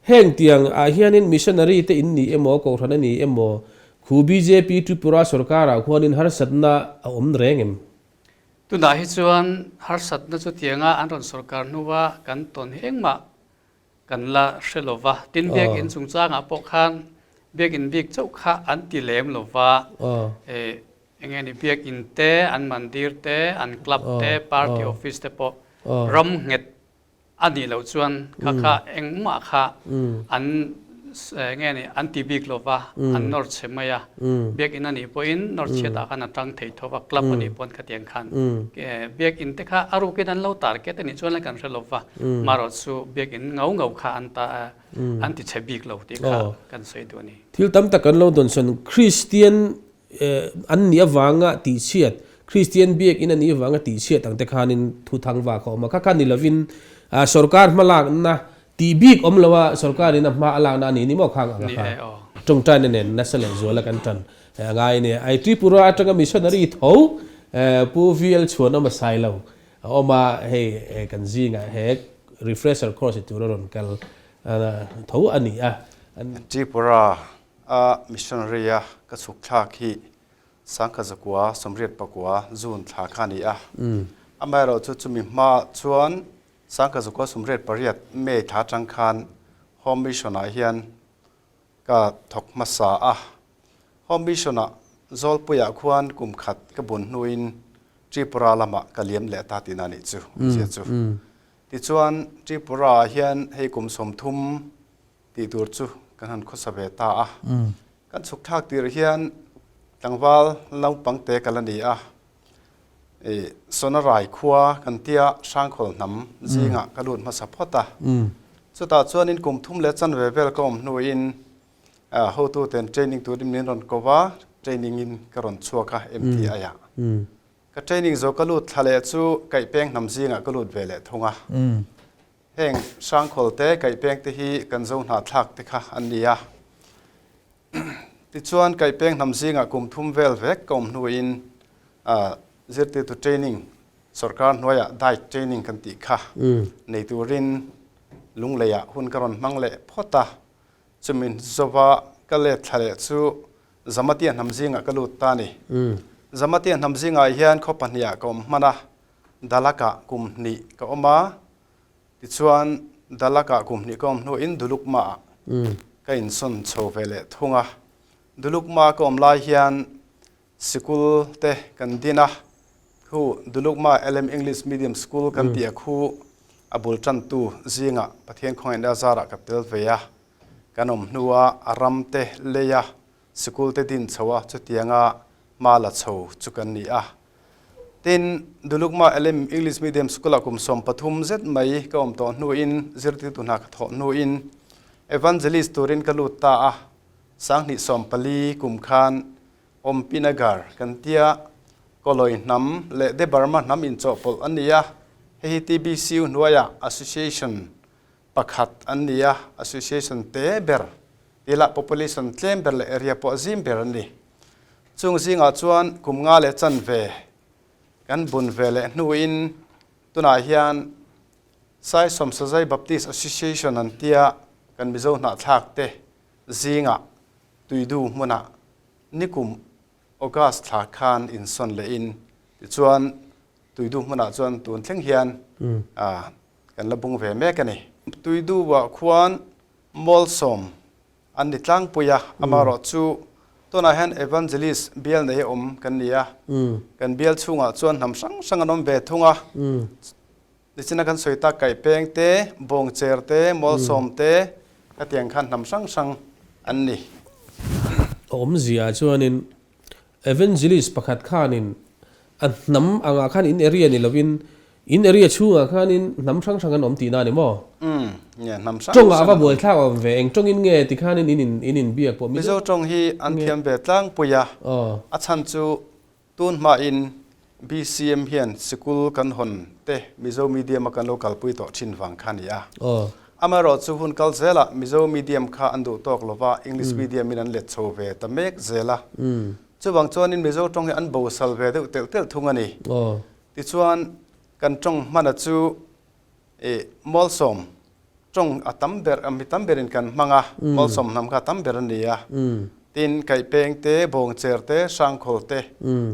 Heng tiang ah hianin missionary te in ni emaw kohhran a ni emaw khu bjp Tripura sorkar ah khuanin harsatna a awm reng em? Tunah hi chuan harsatna chutianga an rawn sorkar hnua kan tawn hi engmah Kan la hre lo va, tin biakinn chungchangah pawh khan biakinn bik chauh kha an ti lem lo va, eng nge ni biakinn te, an mandir te, an club te, party office te pawh ram nghet a nih loh chuan kha kha engmah kha an eng nge ni an ti bik lo va, an nawr chhe mai a. Biakinn a nih pawhin nawr chhiatah khan a tang thei tho va, club a nih pawn khatiang khan biakinn te kha a rukin an lo target a nih chuan kan hre lo va. Marawh chu biakinn ngau ngau kha an ta an ti chhe bik lo tih kha kan sawi duh a ni. Thil tam tak kan lo dawn sawn Kristian an nih avanga tihchhiat, Kristian biakinn a nih avanga tihchhiat ang te khanin thu thang vak a awm a. Kha kha ni lovin sorkar hmalakna tih bik awm lo a, sorkarin a hma a lakna a ni ni maw khang ang a kha. Tawngtaina nen nasa leh zuala kan tan a ngai a ni. Ai Tripura atanga missionary tho Pu VL Chhuanawma Sailo A awm a, hei kan zingah he refresher course tur a rawn kal tho a ni a. Tripura a missionary a ka chhuk thlak hi Sangkhazakua Sawmriat Pakua June thla kha a ni a. Amaherawhchu chumi hma chuan Sangkhazakua 88 May thla atang khan Home Mission ah hian Ka thawk hmasa a, Home Mission-ah Zawlpuiah khuan kum khat ka bun hnuin Tripura lamah ka liam leh ta tihna nih chu awmzia chu. Tichuan Tripura-ah hian hei kum 30 tih tur chu kan han khawsa ve ta a. Kan chhuk thlak tirh hian tlangval naupang te ka la ni a, Sonarai khua kan tia Hrangkhawl hnam zingah ka lut hmasa phawt a. Chutah chuanin kum thum leh chanve vel ka awm hnuin hotuten training turin min rawn ko va, training in ka rawn chhuak a MTI ah. Ka training zo ka lut thla leh chu Kaihpeng hnam zingah ka lut ve leh thung a. Heng Hrangkhawl te Kaihpeng te hi kan zo hnahthlak te kha an ni a. Tichuan Kaihpeng hnam zingah kum thum vel vek ka awm hnuin zirtirtu training sorkar hnuaiah diet training kan tih kha nei turin Lungleiah hun ka rawn hmang leh phawt a. Chumi zova ka let thla leh chu Zamatia hnam zingah ka lut ta a ni. Zamatia hnam zingah hian khaw pahnihah ka awm hman a, Dalakah kum hnih ka awm a, Tichuan, Dalakah kum hnih ka awm hnuin Dulukmaah ka insawn chho ve leh thung a. Dulukma ka awm lai hian sikul te kan din a, khu Dulukma LM English Medium School kan tih a khu a bul tantu zingah Pathian khawngaihna zarah ka tel ve a. Kan awm hnua a ram te leia sikul te din chho a, chutianga hma la chho chu kan ni a. Tin, Dulukma LM English Medium School-ah kum 13 zet mai ka awm tawh hnuin zirtirtu hna ka thawh hnuin Evangelist turin ka lut ta a, 2014 kum khan Awmpinagar kan tia Kawlawi hnam leh Debarma hnam inchawhpawlh a ni a, hei hi TBCU hnuaiah Association pakhat an ni a, Association te ber tila population tlem ber leh area pawh zim ber an ni. Chung zingah chuan kum nga leh chanve kan bun ve leh hnuin tunah hian Sai Sawmsazai Baptist Association an tia kan Mizo hnahthlak te zingah Tuidu hmunah nikum August thla khan insawn lehin tichuan Tuidu hmunah chuan tun thleng hian kan la bung ve mek a ni. Tuidu-ah khuan Mawlsawm An ni tlangpui a, amaherawh chu tunah hian Evangelist bial nei a awm kan ni a, kan bial chhungah chuan hnam hrang hrang an awm ve thung a, nichina kan sawi tak Kaihpeng te, Bawngcher te, Mawlsawm te khatiang khan hnam hrang hrang an ni. A awmzia chuanin Evangelist pakhat khanin a hnam angah khan in area ni lovin in area chhungah khanin hnam hrang hrang an awm tihna a ni maw? Umm, nge hnam hrang Tawngah a va buai thlak awm ve, eng tawngin nge ti khanin in in in inbiak pawh Mizo tawng hi an thiam ve tlangpui a, a chhan chu tun hmain BCM hian sikul kan hawn te Mizo medium a kan lo kalpui tawh thin vang kha a ni a. Amaherawh chu hun kal zelah Mizo medium kha an duh tawk lova English medium in an let chho ve ta mek zel a. Chuvang chuanin Mizo tawng hi an bosal ve deuh telh telh thung a ni. Tichuan kan tawng hmana chu ih Mawlsawm tawng a tam ber, mi tam berin kan hmang a, Mawlsawm hnam kha a tam ber a ni a. Tin, Kaihpeng te, Bawngcher te, Hrangkhawl te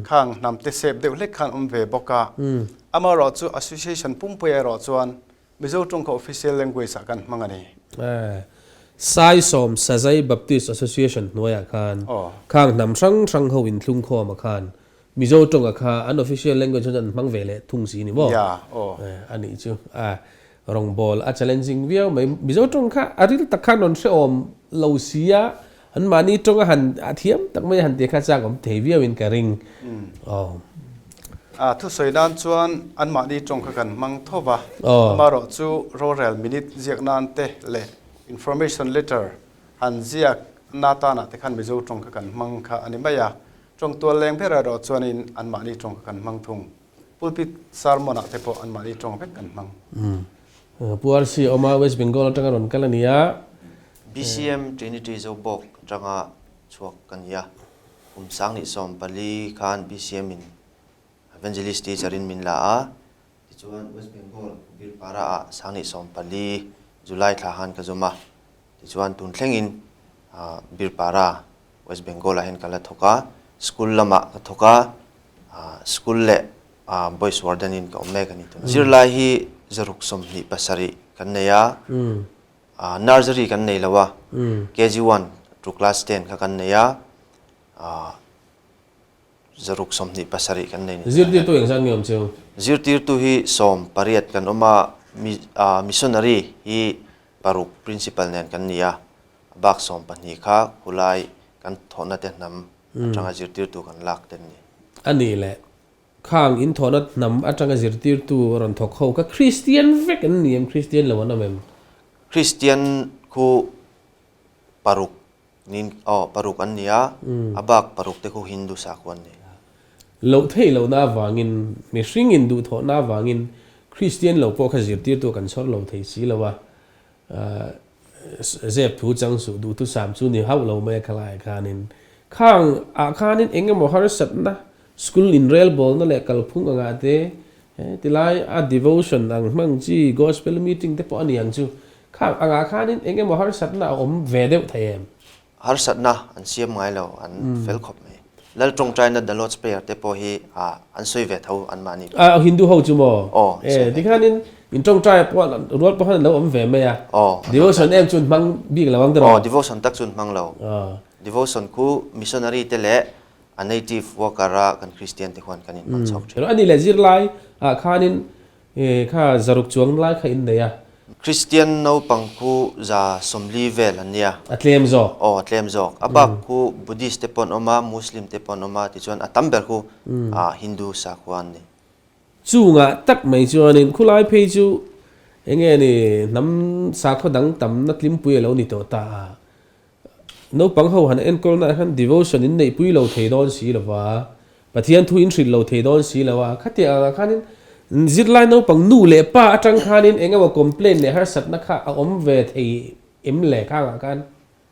khang hnam te sep deuh hlek khan awm ve bawk a. Amaherawh chu Association pumpuia erawh chuan Mizo tawng kha official language ah kan hmang a ni. Saisawm Sazai Baptist Association hnuaiah khan khang hnam hrang hrang ho inthlungkhawm ah khan Mizo tawng ah kha an official language chuan an hmang ve leh thung si ni maw? A nih chu. Rawngbawl a challenging viau mai. Mizo tawng kha a ril tak khan rawn hrehawm lo si a, an mahni tawng a han a thiam tak mai a han tih kha chak awm thei viau in ka ring. Aw. A thusawi nan chuan an mahni tawng kha kan hmang tho va, amaherawh chu rorel minute ziak nan te leh information letter han ziak na tanah te khan Mizo tawng kha kan hmang kha a ni mai a. Tawng tual leng ber erawh chuanin an mahni tawng kha kan hmang thung. Pulpit sermon ah te pawh an mahni tawng vek kan hmang. Pu RC awma West Bengal atanga rawn kal a ni a. BCM Trinity Zobawk atanga chhuak ka ni a, kum 2014 khan BCM in Evangelist teacher in min la a, tichuan West Bengal Birpara ah 2014 July thla khan ka zawm a, tichuan tun thlengin Birpara West Bengal ah hian ka la thawk a, school lamah ka thawk a, school leh boys warden in ka awm mek a ni tunah. Zirlai hi 127 kan nei a, nursery kan nei lo a, KG one to class ten kha kan nei a, 127 kan nei ni. Zirtirtu engzat nge awm cheu? Zirtirtu hi 18 kan awm a, missionary hi paruk principal nen kan ni a, A bak 12 kha khulai kan thawhna te hnam atanga zirtirtu kan lak te an ni. A nih leh, khang in thawhna hnam atanga zirtirtu rawn thawk ho kha Kristian vek an ni em? Kristian lo an awm em? Kristian khu paruk nin aw paruk an ni a, a bak paruk te khu Hindu sakhua an ni. Loh theih lohna avangin, mihring induhthawhna avangin Kristian lo pawh kha zirtirtu kan chhawr lo thei si lo a, Zep thu chang suh duhthusam chu ni hauh lo mai a khalaiah khanin khang ah khanin eng emaw harsatna school inrelbawlna leh kalphung angah te tilai a devotion ang hmang chi gospel meeting te pawh a ni ang chu khang angah khanin eng emaw harsatna a awm ve deuh thei em? Harsatna an siam ngai lo an fel khawp mai. Lal tawngtaina The Lord's Prayer te pawh hi an sawi ve tho an mahni pawh. A Hindu ho chu maw? Aw, an sawi ve. Tikhanin in tawngtai pawh rual pawh khan an lo awm ve mai a. Aw. Devotion em chu an hmang bik lo ang tiraw? Aw, devotion tak chu an hmang lo. Devotion khu missionary te leh a native worker a kan Christian te khuan kan inhmang chhawk thin. Ani leh zirlai ah khanin Kha 6 chuang lai kha in nei a. Kristian naupang khu 140 vel an nia. A tlem zawk. Aw, a tlem zawk. A bak khu Buddhist te pawh an awm a, Muslim te pawh an awm a, tichuan a tam ber khu Hindu sakhua an ni. Chungah tak mai chuanin khulai phei chu enge ni hnam sakhaw dang tamna tlimpui a lo ni tawh ta a. Naupang ho han enkawlna ah hian devotion in neihpui lo thei dawn si lo va, Pathian thu in hrilh lo thei dawn si lo a, khatiang angah khanin zirlai naupang nu leh pa atang khanin eng emaw complaint leh harsatna kha a awm ve thei em le kha angah khan?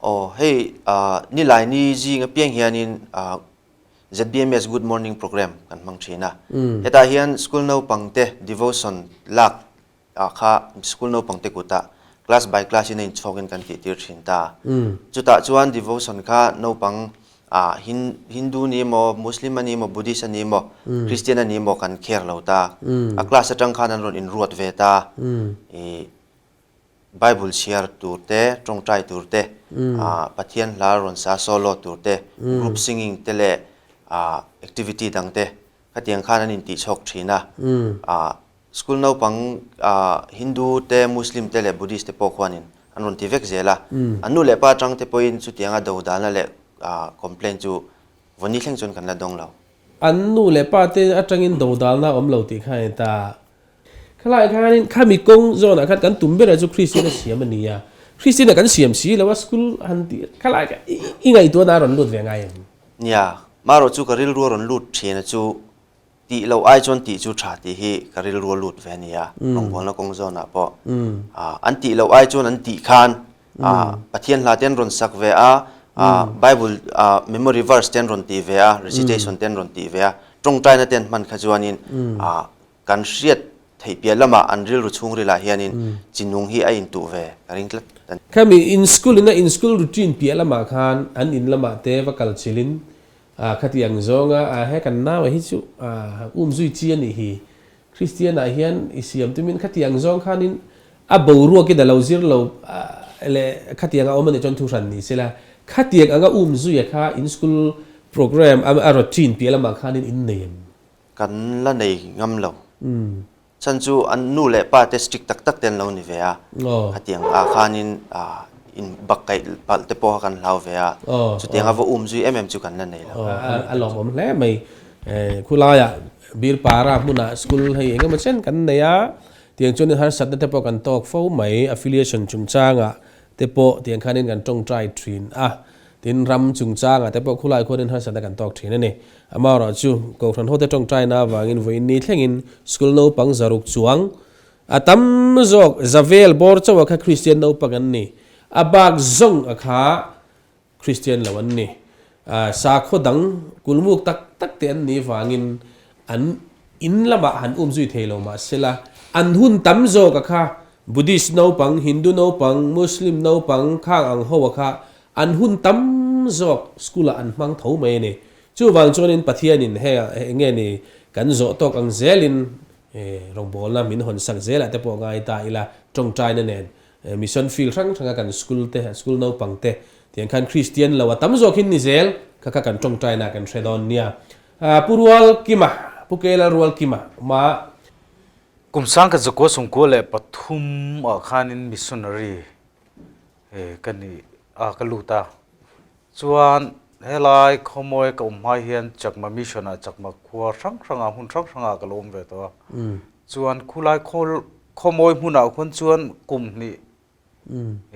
Aw hei nilai ni zing apiang hianin ZBMS Good Morning Programme kan hmang thin a, hetah hian school naupangte devotion lak ah kha school naupang te kutah class by class in a inchhawk in kan tih tir thin ta. Chutah chuan devotion kha naupang ah Hindu ni emaw, Muslim a ni emaw, Buddhist a ni emaw, Christian a ni emaw kan care lo ta. A class atang khan an rawn inruat ve ta. I Bible chhiar tur te, tawngtai tur te, Pathian hla rawn sa solo tur te, group singing te leh activity dang te khatiang khan an intihchhawk thin a. School naupang Hindu te, Muslim te leh Buddhist te pawh khuanin an rawn ti vek zel a. An nu leh pa atang te pawhin chutianga dodalna leh complaint chu vawni thleng chuan kan la dawng lo. An nu leh pa te atangin dodalna a awm lo tih kha a ni ta. Khalai khanin khami kawng zawnah khan kan tum berah chu Kristian a siam a ni a. Kristian a kan siam si lo a school han tih khalai kha i ngaihtuahna a rawn lut ve ngai em? Nia, marawh chu ka rilru a rawn lut thin a chu Tih loh ai chuan tih chu tha tih hi ka rilru a lut ve a nia, rawngbawlna kawng zawnah pawh. An tih loh ai chuan an tih khan Pathian hla te an rawn sak ve a, Bible memory verse te an rawn tih ve a, recitation te an rawn tih ve a, tawngtaina te an hman kha chuanin kan hriat theih piah lamah an rilru chhungrilah hianin chinung hi a intuh ve ka ring tlat a ni. Khami in school ina in school routine piah lamah khan an in lamah te va kal chilhin khati ang zawnga he kan nau hi chu umzui chi a nih hi Kristian ah hian i siam tumin khatiang zawng khanin a boruakin a lo zir lo leh khatiang a awm a nih chuan thu hran ni sela, khatiang anga um zuia kha in school program a routine piah lamah khanin in nei em? Kan la nei ngam lo. Chhan chu an nu leh pa te strict tak tak te an lo ni ve a, khatiang ah khanin in bak kaih palh te pawh kha kan hlau ve a, chutiang a va um zui em em chu kan la nei lo. A lawmawm hle mai. Khulaiah Birpara hmunah school hei eng emaw chen kan nei a, tiang chuanin harsatna te pawh kan tawk fo mai, affiliation chungchangah te pawh tiang khanin kan tawngtai thin a, tin ram chungchangah te pawh khulai khuanin harsatna kan tawk thin a ni. Amaherawhchu Kohhran hote tawngtaina avangin vawiin ni thlengin school naupang zaruk chuang a tam zawk zavel bawr chauh a kha Kristian naupang an ni, a bak zawng a kha Kristian lo an ni. Sakhaw dang kulmuk tak tak te an nih vangin an in lamah han um zui thei lo mah sela, an hun tam zawk a kha Buddhist naupang, Hindu naupang, Muslim naupang khang ang ho a kha an hun tam zawk school ah an hmang tho mai a ni. Chuvang chuanin Pathianin heng ah enge ni kan zawh tawk ang zelin rawngbawlna min hawn sak zelah te pawh ngai ta ila tawngtaina nen Mission field hrang hranga kan school te, school naupang te tiang khan Kristian lo a tam zawk hin ni zel kha kha kan tawngtaina kan hre dawn nia. Pu Rual Kima, Pu Kelal Rual Kima ma. Kum sang ka zakua sawmkua leh pathum ah khanin missionary ka ni a ka lut a, chuan helai khawmawi ka awm hma hian Chakma mission ah Chakma khua hrang hrangah hmun hrang hrangah ka lo awm ve tawh a, Chuan khulai khawl khawmawi hmunah khawn chuan kum hnih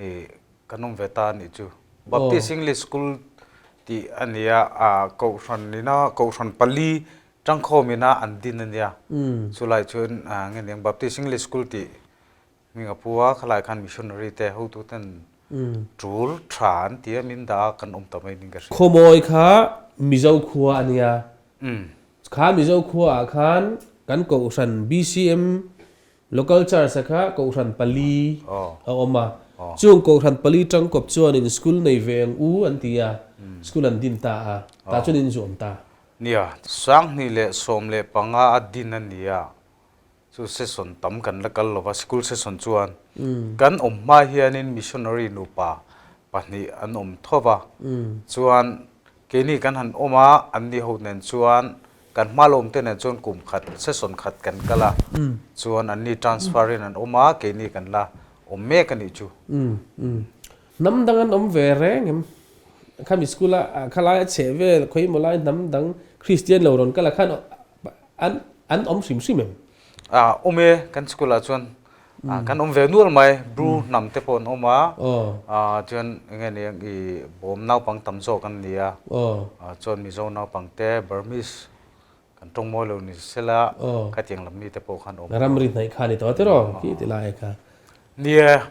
i kan awm ve ta a nih chu. Baptist English School tih a ni a, ah Kohhran ina Kohhran pali tangkhawm ina an din a nia. Chulai chuan nge niang Baptist English School tih hming a pu a, khalai khan missionary te hotu ten tul tha an ti a, min dah a kan awm ta mai ning ka hria. Khawmawi kha Mizo khua a nia. Kha Mizo khuaah khan kan Kohhran BCM Local Church-a kha Kohhran pali a awm a. Chung Kohhran pali tangkawp chuanin school nei ve ang u an ti a, school an din ta a, tah chuan in zuam ta. Nia, 2015 a din a nia. Chu session tam kan la kal lova, school session chuan kan awm hma hianin missionary nupa pahnih an awm tho va, chuan keini kan han awm a, anni ho nen chuan kan hma la awmte nen chuan kum khat session khat kan kal a, chuan anni transfer in an awm a, keini kan la awm mek a nih chu. Hnam dang an awm ve reng em? Khami school a khalai a chheh vel khawimaw lai hnam dang Kristian lo rawn kal a khan An an awm hrim hrim em? Ah awm e, kan school ah chuan kan awm ve nual mai, Bru hnam te pawh an awm a, ah chuan enge ni ang i bawm naupang tam zawk an ni a, chuan Mizo naupang te Burmese kan tawng mawi lo ni sela khatiang lam mi te pawh khan awm. Ramri hnaih kha ni tawh tiraw khi ti lai kha. Nia,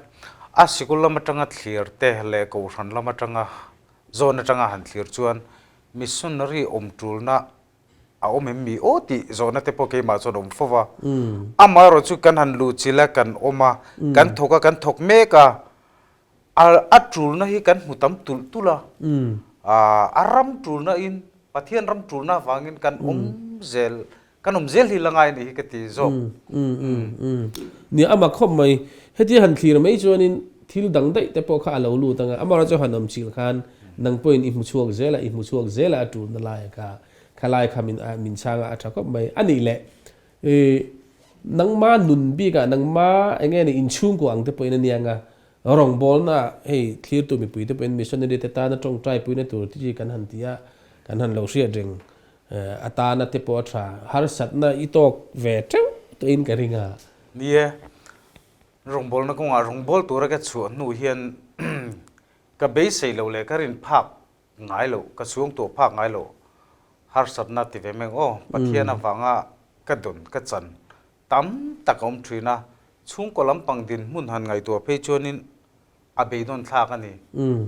a sikul lam atanga thlir te leh kohhran lam atanga zawn atanga han thlir chuan missionary awm tulna a awm em mi aw tih zawhna te pawh keimah chuan a awm fo va. Amaherawh chu kan han luh chilh a, kan awm a, kan thawk a, kan thawk mek a, a tulna hi kan hmu tam tulh tulh a, a ram tulna in Pathian ram tulna avangin kan awm zel, kan awm zel hi la ngai a nih hi ka ti zawk. Nia a mak khawp mai, hetia han thlir mai chuanin thil dang daih te pawh kha a lo lut ang a, amaherawh chu han awm chilh khan nang pawhin i hmu chhuak zel a, i hmu chhuak zel a a tulna lai kha. Khalai kha min min chhang a, a tha khawp mai. A nih leh, i nangma nun bikah nangma eng nge ni inchhungkua ang te pawhin a nia ang a, rawngbawlna hei thlirtu mipui te pawhin missionary te tana tawngtai puina tur te chi kan han ti a, kan han lo hriat reng atana te pawh a tha. Harsatna i tawk ve teuh tawhin ka ring a. Ni e, rawngbawlna kawngah rawngbâwl tura ka chhuah hnu hian ka beisei loh leh ka rin phak ngai loh, ka chhung tuah phak ngai loh, harsatna ti ve meng aw, Pathian avanga ka dawn ka chan tam tak a awm thin a, chhungkaw lampang dinhmun han ngaihtuah phei chuanin A beidawn thlak a ni.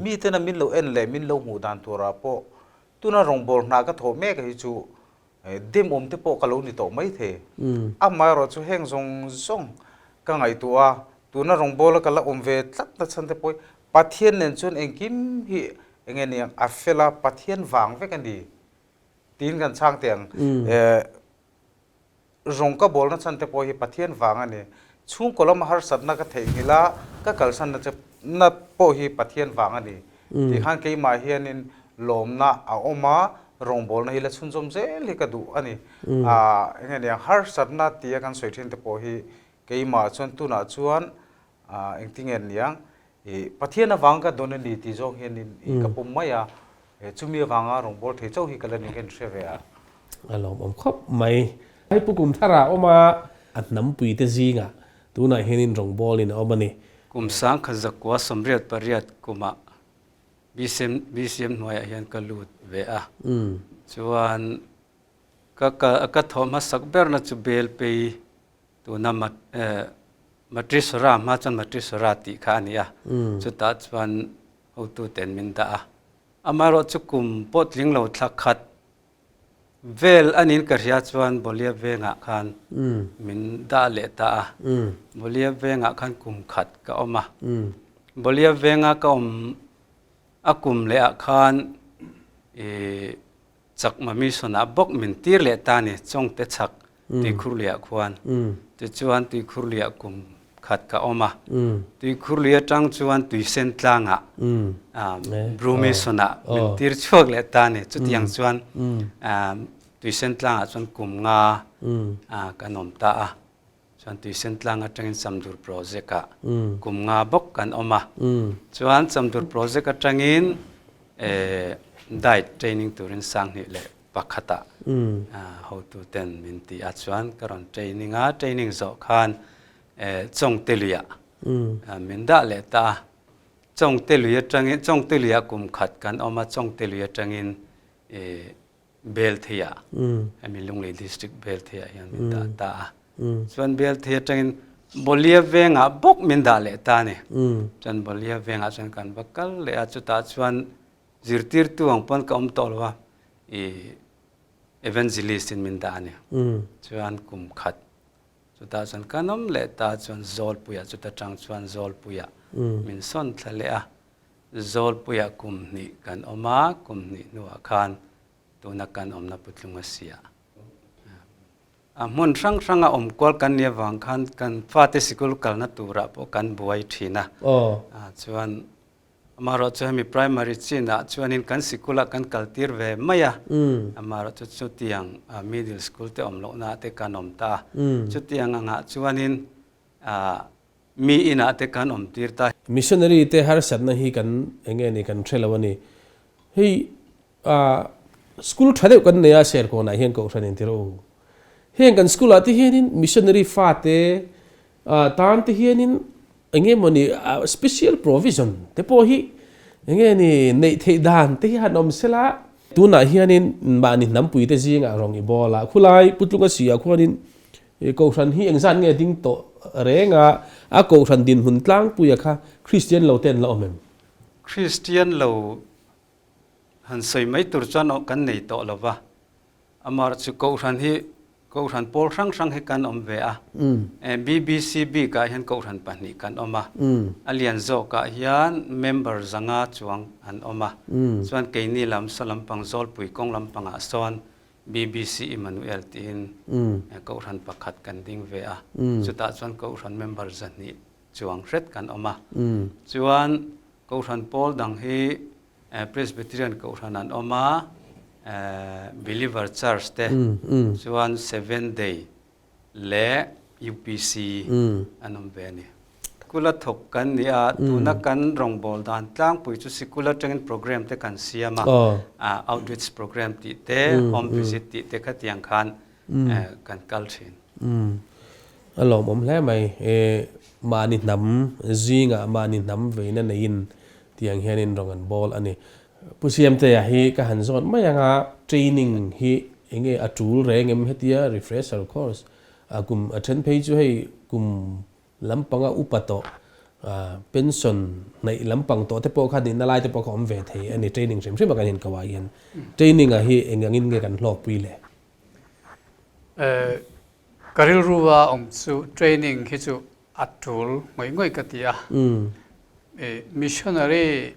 Miten a min lo en leh min lo hmuh dan turah pawh tuna rawngbâwl hna ka thawh mek hi chu demawm te pawh ka lo ni tawh mai thei. Amaherawh chu heng zawng zawng ka ngaihtuah a, tuna rawngbâwla ka la awm ve tlat na chhan te pawh hi Pathian nen chuan engkim hi eng nge niang a fel a, Pathian vang vek a ni tiin kan chhang teh ang. Rawng ka bawlna chhan te pawh hi Pathian vang a ni. Chhungkaw lama harsatna ka theihnghilh a, ka kalsanna che na pawh hi Pathian vang a ni. Tih khan keimah hianin lawmna a awm a, rawngbawlna hi la chhunzawm zel hi ka duh a ni. Eng nge niang, harsatna tia kan sawi thin te pawh hi keimah chuan tunah chuan Engtinge niang i Pathian avang ka dawn a ni tih zawng hian in ka pawm mai a, chumi avanga rawngbâwl thei chauh hi ka la ni ka inhre ve a. A lawmawm khawp mai. Hei Pu Kumthara a awm a, a hnampuite zingah tunah hianin rawngbâwlin a awm a ni. Kum sangkhat zakua 88 kumah BCM BCM hnuaiah hian ka lut ve a, chuan ka ka thawh hmasak berna chu Belpei Tuna Matrisora hma chuan Matrisora tih kha a ni a, chutah chuan hotuten min dah a. Amaherawh chu kum pawh tling lo thla khat vel a niin ka hria chuan Bolia vengah khan min dah leh ta a. Bolia vengah khan kum khat ka awm a. Bolia venga ka awm a kum lehah khan ih Chakma mission ah bawk min tir leh ta ni, Chawngte chhak Tuikhurluiah khuan. Tichuan Tuikhurluiah kum khat ka awm a. Tuikhurlui atang chuan Tuisen tlangah Bru mission ah min tir chhuak leh ta ni. Chutiang chuan Tuisen tlangah chuan kum nga kan awm ta a. Chuan Tuisen tlang atangin Chamdur project ah kum nga bawk kan awm a. Chuan Chamdur project atangin diet training turin 2001 ah hotu ten min ti a. Chuan ka rawn training a, training zawh khan Chawngte luiah min dah leh ta a. Chawngte lui atangin, Chawngte luiah kum khat kan awm a, Chawngte lui atangin Beltheiah, hemi Lunglei District Beltheiah hian min dah ta a. Chuan Belthei atangin Bolia vengah bawk min dah leh ta a ni. Chuan Bolia vengah chuan kan va kal leh a, chutah chuan zirtirtu ang pawn ka awm tawh lo a, ih Evangelist in min dah a ni. Chuan kum khat chutah chuan kan awm leh ta chuan Zawlpuiah chuta tang chuan Zawlpuiah min sawn thla leh a. Zawlpuiah kum hnih kan awm a, kum hnih hnuah khan tuna kan awmna Putlunga siah a hmun hrang hranga awm kual kan nih avang khan kan fate sikul kalna turah pawh kan buai thin a. Chuan amaherawh chu hemi primary chinah chuanin kan sikulah kan kaltir ve mai a, amaherawh chu chutiang middle school te awm lohnaah te kan awm ta a. Chutiang angah chuanin Mi inah te kan awm tir ta. Missionary te harsatna hi kan eng nge ni kan hre lo a ni. Hei school tha deuh kan nei a Serkawnah hian Kohhran in tirh u. Heng kan school ah te hianin missionary fate tan te hianin eng nge mawni special provision te pawh hi eng nge ni neih theih dan te hi han awm sela. Tunah hianin mahni hnampui te zingah rawng i bawl a, khulai Putlunga si ah khuanin I Kohhran hi engzat nge ding tawh reng a, a Kohhran dinhmun tlangpuia kha Kristian lo te an la awm em? Kristian lo han sawi mai tur chuan kan nei tawh lo va, amaherawhchu chu Kohhran hi Kohhran pawl hrang hrang hi kan awm ve a, BBC bikah hian Kohhran pahnih kan awm a, a lian zawkah hian member zanga chuang an awm a, chuan keini lam saw lampang Zawlpui kawng lampangah sawn BBC Emmanuel tiin Kohhran pakhat kan ding ve a, chutah chuan Kohhran member zahnih chuang hret kan awm a. Chuan Kohhran pawl dang hi Presbyterian Kohhran an awm a, Believer Church te, chuan Seventh Day leh UPC an awm ve a ni. Sikula thawk kan ni a, tuna kan rawngbâwl dan tlangpui chu sikul atangin program te kan siam a, outreach program tih te, home visit tih te khatiang khan kan kal thin. A lawmawm hle mai. Mahni hnam zingah mahni hnam veina neiin tiang hianin rawn an bawl a ni. Pu Siamtea hi ka han zawt mai anga training hi enge a tul reng em hetia refresher course a kum a then phei chu hei kum lampanga upa tawh. Pension hnaih lampang tawh te pawh kha nihna lai te pawh kha awm ve thei a ni training hrim hrim a kan inko ah hian. Training ah hi eng angin nge kan hlawkpui le? Ka rilru a awm chu training hi chu a tul ngawih ngawih ka ti a. Missionary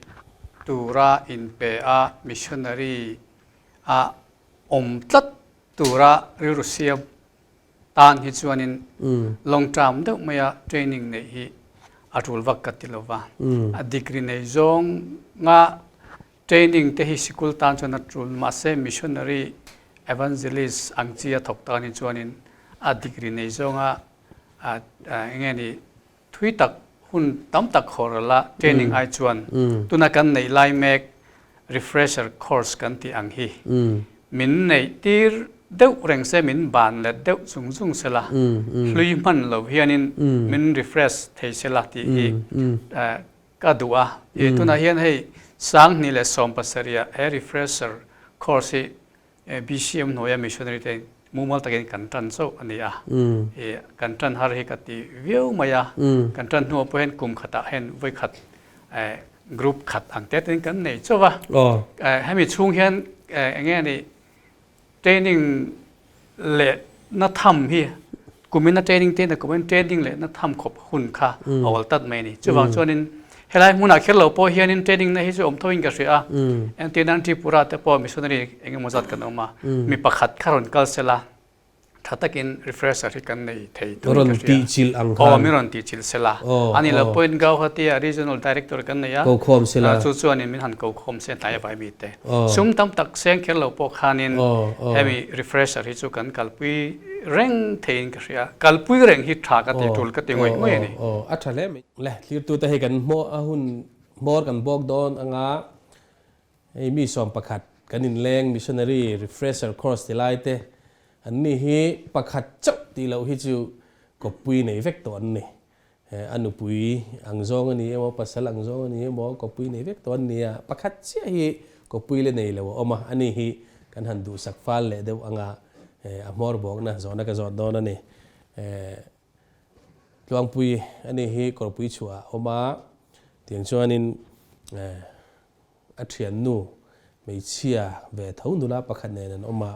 tura inpe a missionary a awm tlat tura rilru siam tan hi chuanin long term deuh maia training neih hi a tul vak ka ti lo va. A degree nei zawnga training te hi sikul tan chuan a tul mahse missionary evangelist ang chi a thawk tan hi chuanin a degree nei zawnga eng nge ni thui tak hun tam tak haw ral a training ai chuan tuna kan neih lai mek refresher course kan tih ang hi min neih tir deuh reng se min ban let deuh chung chung se la hlui hman lo hianin min refresh thei se la tih hi ka duh a. Tunah hian hei 2017 ah he refresher course hi BCM hnuaia missionary te mumal takin kan tan chauh a ni a. Kan tan har hi ka ti viau mai a. Kan tan hnuah pawh hian kum khatah hian vawi khat group khat ang te ten kan nei chauh a. Hemi chhung hian eng nge ni training leh na tham hi kumina training te na kumin training leh na tham khawp hun kha a awl tat mai a ni. Chuvang chuanin Helai hmunah kher lo pawh hianin training na hi chu awm tho in ka hria a. Engtin Tripura te pawh missionary eng emaw zat kan awm a. Mi pakhat kha rawn kal sela tha takin refresher hi kan nei thei tur in ka hria. Rawn tihchilh ang khan. Aw, mi rawn tihchilh sela. Ani lo pawhin Gauhati ah regional director kan nei a. Ko khawm sela. Chu chuanin min han ko khawm se hnai avai mi te. Sum tam tak seng kher lo pawh khanin hemi refresher hi chu kan kalpui reng theiin ka hria. Kalpui reng hi tha ka ti tul ka ti ngawih ngawih a ni. Aw, a tha hle mai. Le, thlirtute hei kan hmawr a hun hmawr kan bawk dawn anga hei mi 11 kan inleng missionary refresher course ti lai te an ni hi pakhat chauh tih loh hi chu kawppui nei vek tawh an ni. A nupui ang zawng a ni emaw pasal ang zawng a ni emaw kawppui nei vek tawh an ni a, pakhat chiah hi kawppui le nei lo a awm a, ani hi kan han duhsak fal leh deuh anga a hmawr bawkna zawhna ka zawt dawn a ni. Tluangpui a ni hi kawrpui chhuah a awm a, tiang chuanin a thiannu hmeichhia ve tho nula pakhat nen an awm a,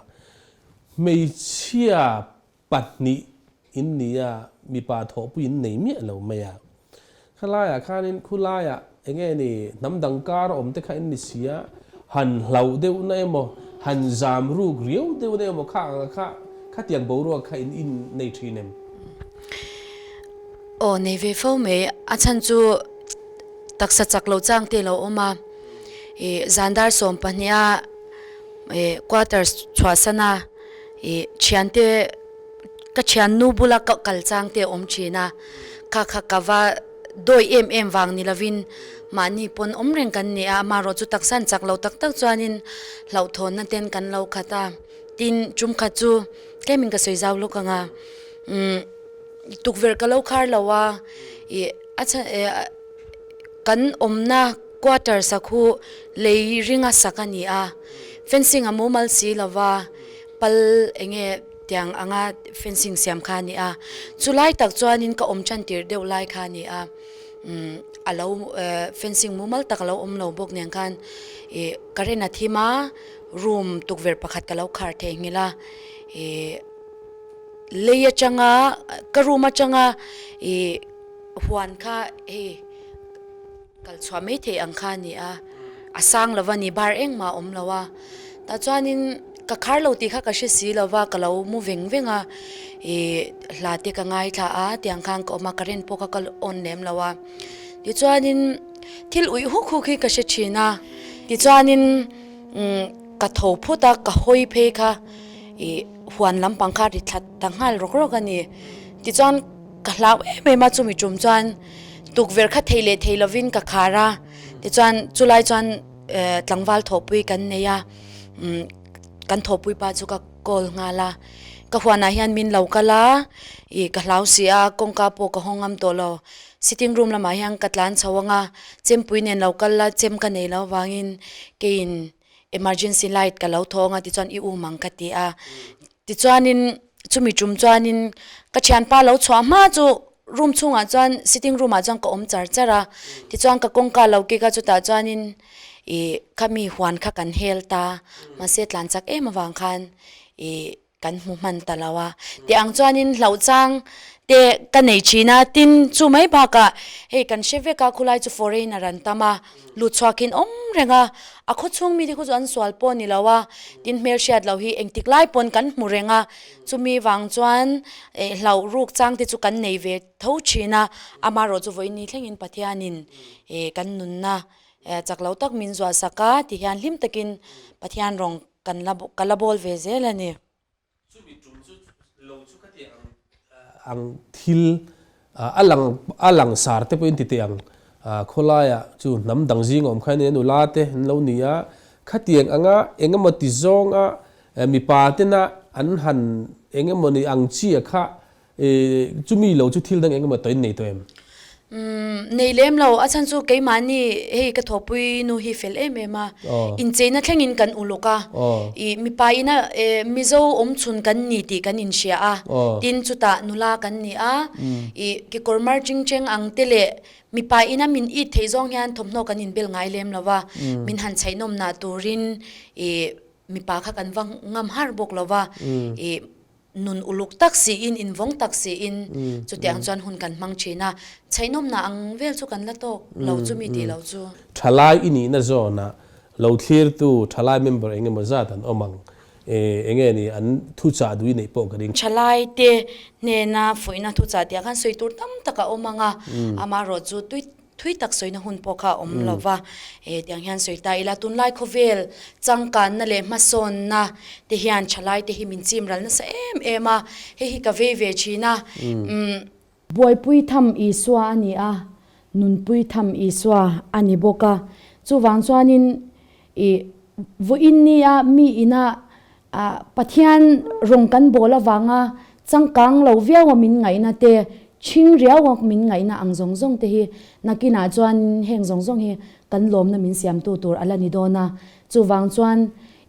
hmeichhia pahnih in ni a, mipa thawhpui in nei miah lo mai a. Khalaiah khanin khulaiah eng nge ni hnam dang kar awm te kha in ni si a, han hlauh deuhna emaw, han zam ruk riau deuhna emaw kha anga kha khatiang boruak kha in in nei thin em? Aw nei ve fo mai, a chhan chu taksa chak lo chang te lo awm a, ih zan dar 12 a ih quarters chhuahsan a ih thiante Ka thiannu bula ka kal chang te a awm thin a, kha kha ka va dawi em em vang ni lovin mahni pawn awm reng kan ni a, amaherawh chu taksa an chak lo tak tak chuanin hlauhthawnna ten kan lo khat a, tin tum khat chu tlemin ka sawi zau lawk ang a, umm tukverh ka lo khar lo a, ih a chhan eh kan awmna quarter sakhu lei ringa sak a ni a, fencing a mumal si lova pal eng nge. Tiang anga fencing siam kha a ni a, chu lai tak chuanin ka awm tan tir deuh lai kha a ni a, umm a lo fencing mumal tak a lo awm lo bawk nen khan ih current a thim a, room tukverh pakhat ka lo khar thei nghilh a, ih lei atanga ka room atanga ih huan kha hei kal chhuah mai theih ang kha a ni a, a sang lova ni bar engmah a awm lo a, tah chuanin ka khar lo tih kha ka hre si lova ka lo mu veng veng a, ih hla te ka ngaithla a tiang khan ka awm a current pawh ka kal on lem lo a, tichuanin thil uih huk huk hi ka hre thin a, tichuanin umm ka tho phut a ka hawi phei kha ih huan lampang kha a ri thla ta nghal rawk rawk a ni, tichuan ka hlau em em a chumi tum chuan. Tukverh kha thei leh thei lovin ka khar a, tichuan chulai chuan tlangval thawhpui kan nei a, kan thawhpui pa chu ka call nghal a, ka huanah hian min lo kal a, ih ka hlau si a, kawngka pawh ka hawng ngam tawh lo, sitting room lamah hian ka tlan chho ang a, chempui nen lo kal la, chem ka nei lo avangin keiin emergency light ka lo thawng a tichuan i um ang ka ti a, tichuanin chumi tum chuanin ka thianpa lo chhuah hma chu. room chhungah chuan sitting room ah chuan ka awm char char a tichuan ka kawngka lo kik a chutah chuanin ih khami huan kha kan hel ta mahse tlan chak em avang khan ih kan hmu hman ta lo a tih ang chuanin hlauh chang te ka nei thin a tin chu mai bakah hei kan hre vek a khulai chu foreigner an tam a lut chhuakin awm reng a a khaw chhung mite khu chu an sual pawh a ni lo a tin hmelhriat loh hi engtik lai pawn kan hmu reng a chumi vang chuan eh hlauh ruk chang te chu kan nei ve tho thin a amaherawh chu vawiin thlengin Pathianin eh kan nunna eh chak lo tak min zuah sak a ti hian hlim takin Pathian rawng Kan la ka la bawl ve zel a ni. Chumi tum chu lo chu ka ti ang ang thil a lang a lang sar te pawhin ti teh ang khawlaiah chu hnam dang zing awm kha ania nula te an lo ni a khatiang anga eng emaw ti zawnga mipa tena an han eng emaw ni ang chi a kha Chumi lo chu thil dang eng emaw tawhin nei tawh em? Umm, nei lem lo. A chhan chu keimahni hei ka thawhpui nu hi fel em em a. Incheina thlengin kan uluk a. Ih, mipa ina Mizo awmchhun kan ni tih kan inhria a. Tin, chutah nula kan ni a. Ih, kekawr mar ching cheng ang te leh mipa ina min it theih zawng hian thawmhnaw kan inbel ngai lem lo va. Min han chhaihnawmnah turin ih, mipa kha kan va ngam har bawk lo va. Ih. Nun uluk tak siin, invawng tak siin chutiang chuan hun kan hmang thin a, chhaihnawmna ang vel chu kan la tawk lo chu mi tih lo chu. Thalai i nihna zawnah lo thlirtu thalai member eng emaw zat an awm ang e, enge ni an thuchah duh i neih pawh ka ring. Thalai te hnena fuihna thuchah tih ah khan sawi tur tam tak a awm ang a, amaherawh chu tui Thui tak sawina hun pawh kha a awm lo va, he tiang hian sawi ta ila tunlai khawvel changkanna leh hmasawnna te hian thalai te hi min chim ral nasa em em a, hei hi ka vei ve thin a, umm. Buaipui tham Isua a ni a, nunpui tham Isua a ni bawk a, chuvang chuanin ih vawiin nia mi ina Pathian rawng kan bawl avanga changkang lo viau a min ngaihna te, chhing riau a min ngaihna ang zawng zawng te hi nakinah chuan heng zawng zawng hi kan lawmna min siamtu tur a la ni dawn a. Chuvang chuan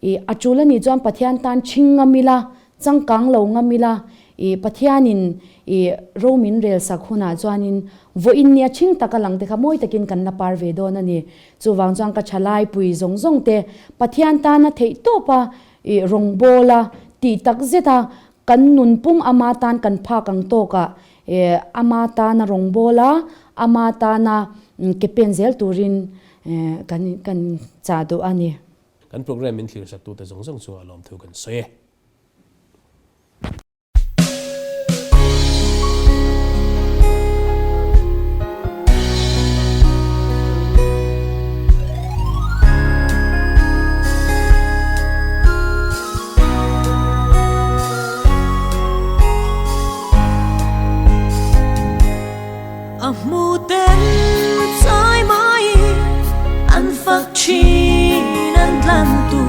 ih a tul a nih chuan Pathian tan chhing ngam ila, changkang lo ngam ila, ih Pathianin ih ro min rel sak hunah chuanin vawiin nia chhing taka lang te kha mawi takin kan la par ve dawn a ni. Chuvang chuan ka thalai pui zawng zawng te Pathian tana theih tawp a ih rawngbâwl a tih tak zet a, kan nun pum ama tan kan phak ang tawk ah ih ama tana rawngbâwl a, ama tana ke pen zel turin kan kan chah duh a ni. Kan program min thlir saktute zawng zawng chungah lawmthu kan sawi e. A hmu ten chai mai an fak thin an tlan tu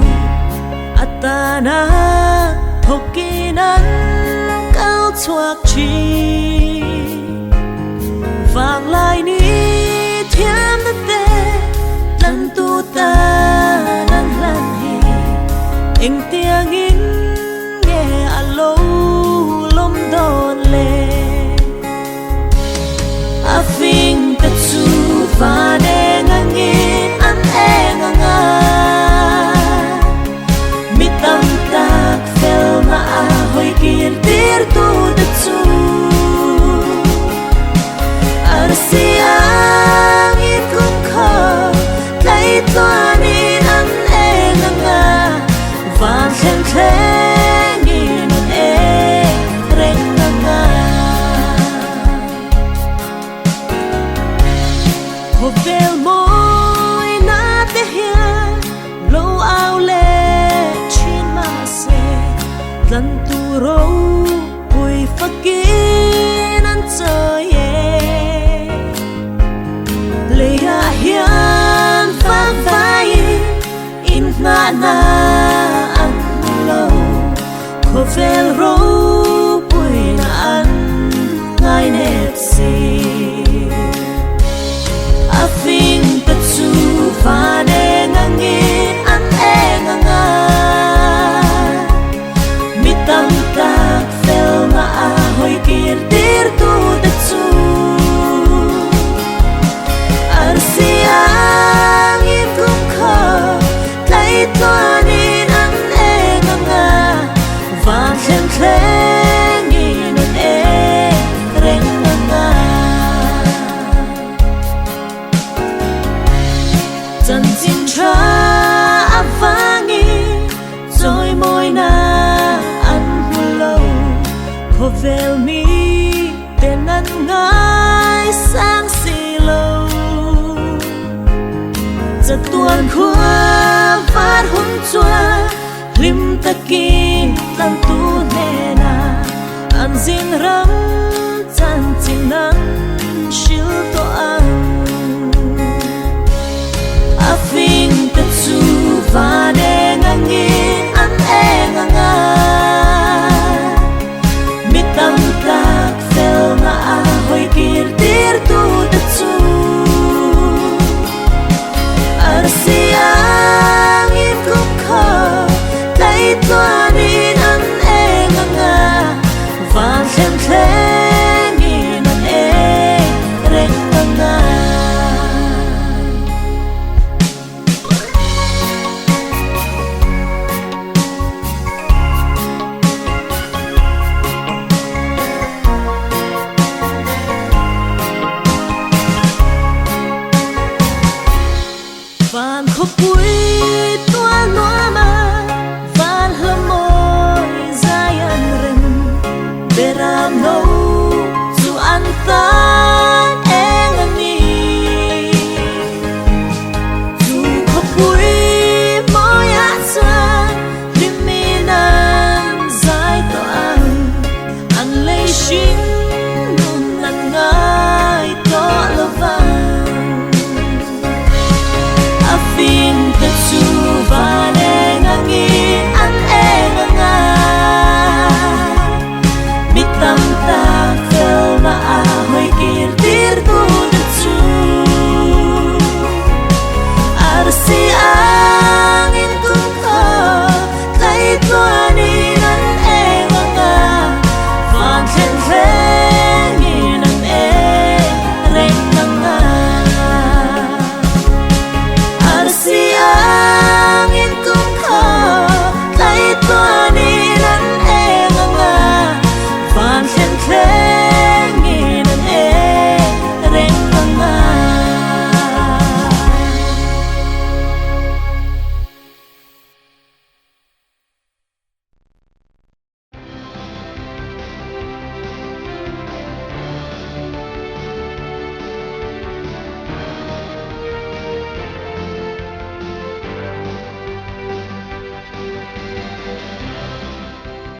atana thawkin an kal chhuak thin vanglai ni thiam na te tlan tu tan an hlan hi engtiangin nge a lo lawm dawn le a fing te chu van eng angin an eng anga mi tam tak fel na a hawi kir tir tu te chu arsi angin kum khaw tlai tluanin an eng anga van thleng thlengin an eng reng anga khawvel mawi na te hian lo au leh thin mahse tlan tur ropui fakin an chawi e leiah hian fang faiin in nghahna an hmu lo khawvel ropuina an ngai nep si a fing te chu van eng angin an eng anga mi tam tak fel na a hawi kir tir tu te chu. tluanin an eng ang a, van thleng thlengin an eng reng ang a. Chanchin tha avangin chawimawina an hmu lo, khawvel mi ten an ngaisang si lo. Chatuan khua var hun chuan hlim takin tlantu hnenah an zin ram chanchin an hril tawh ang. A fing te chu van.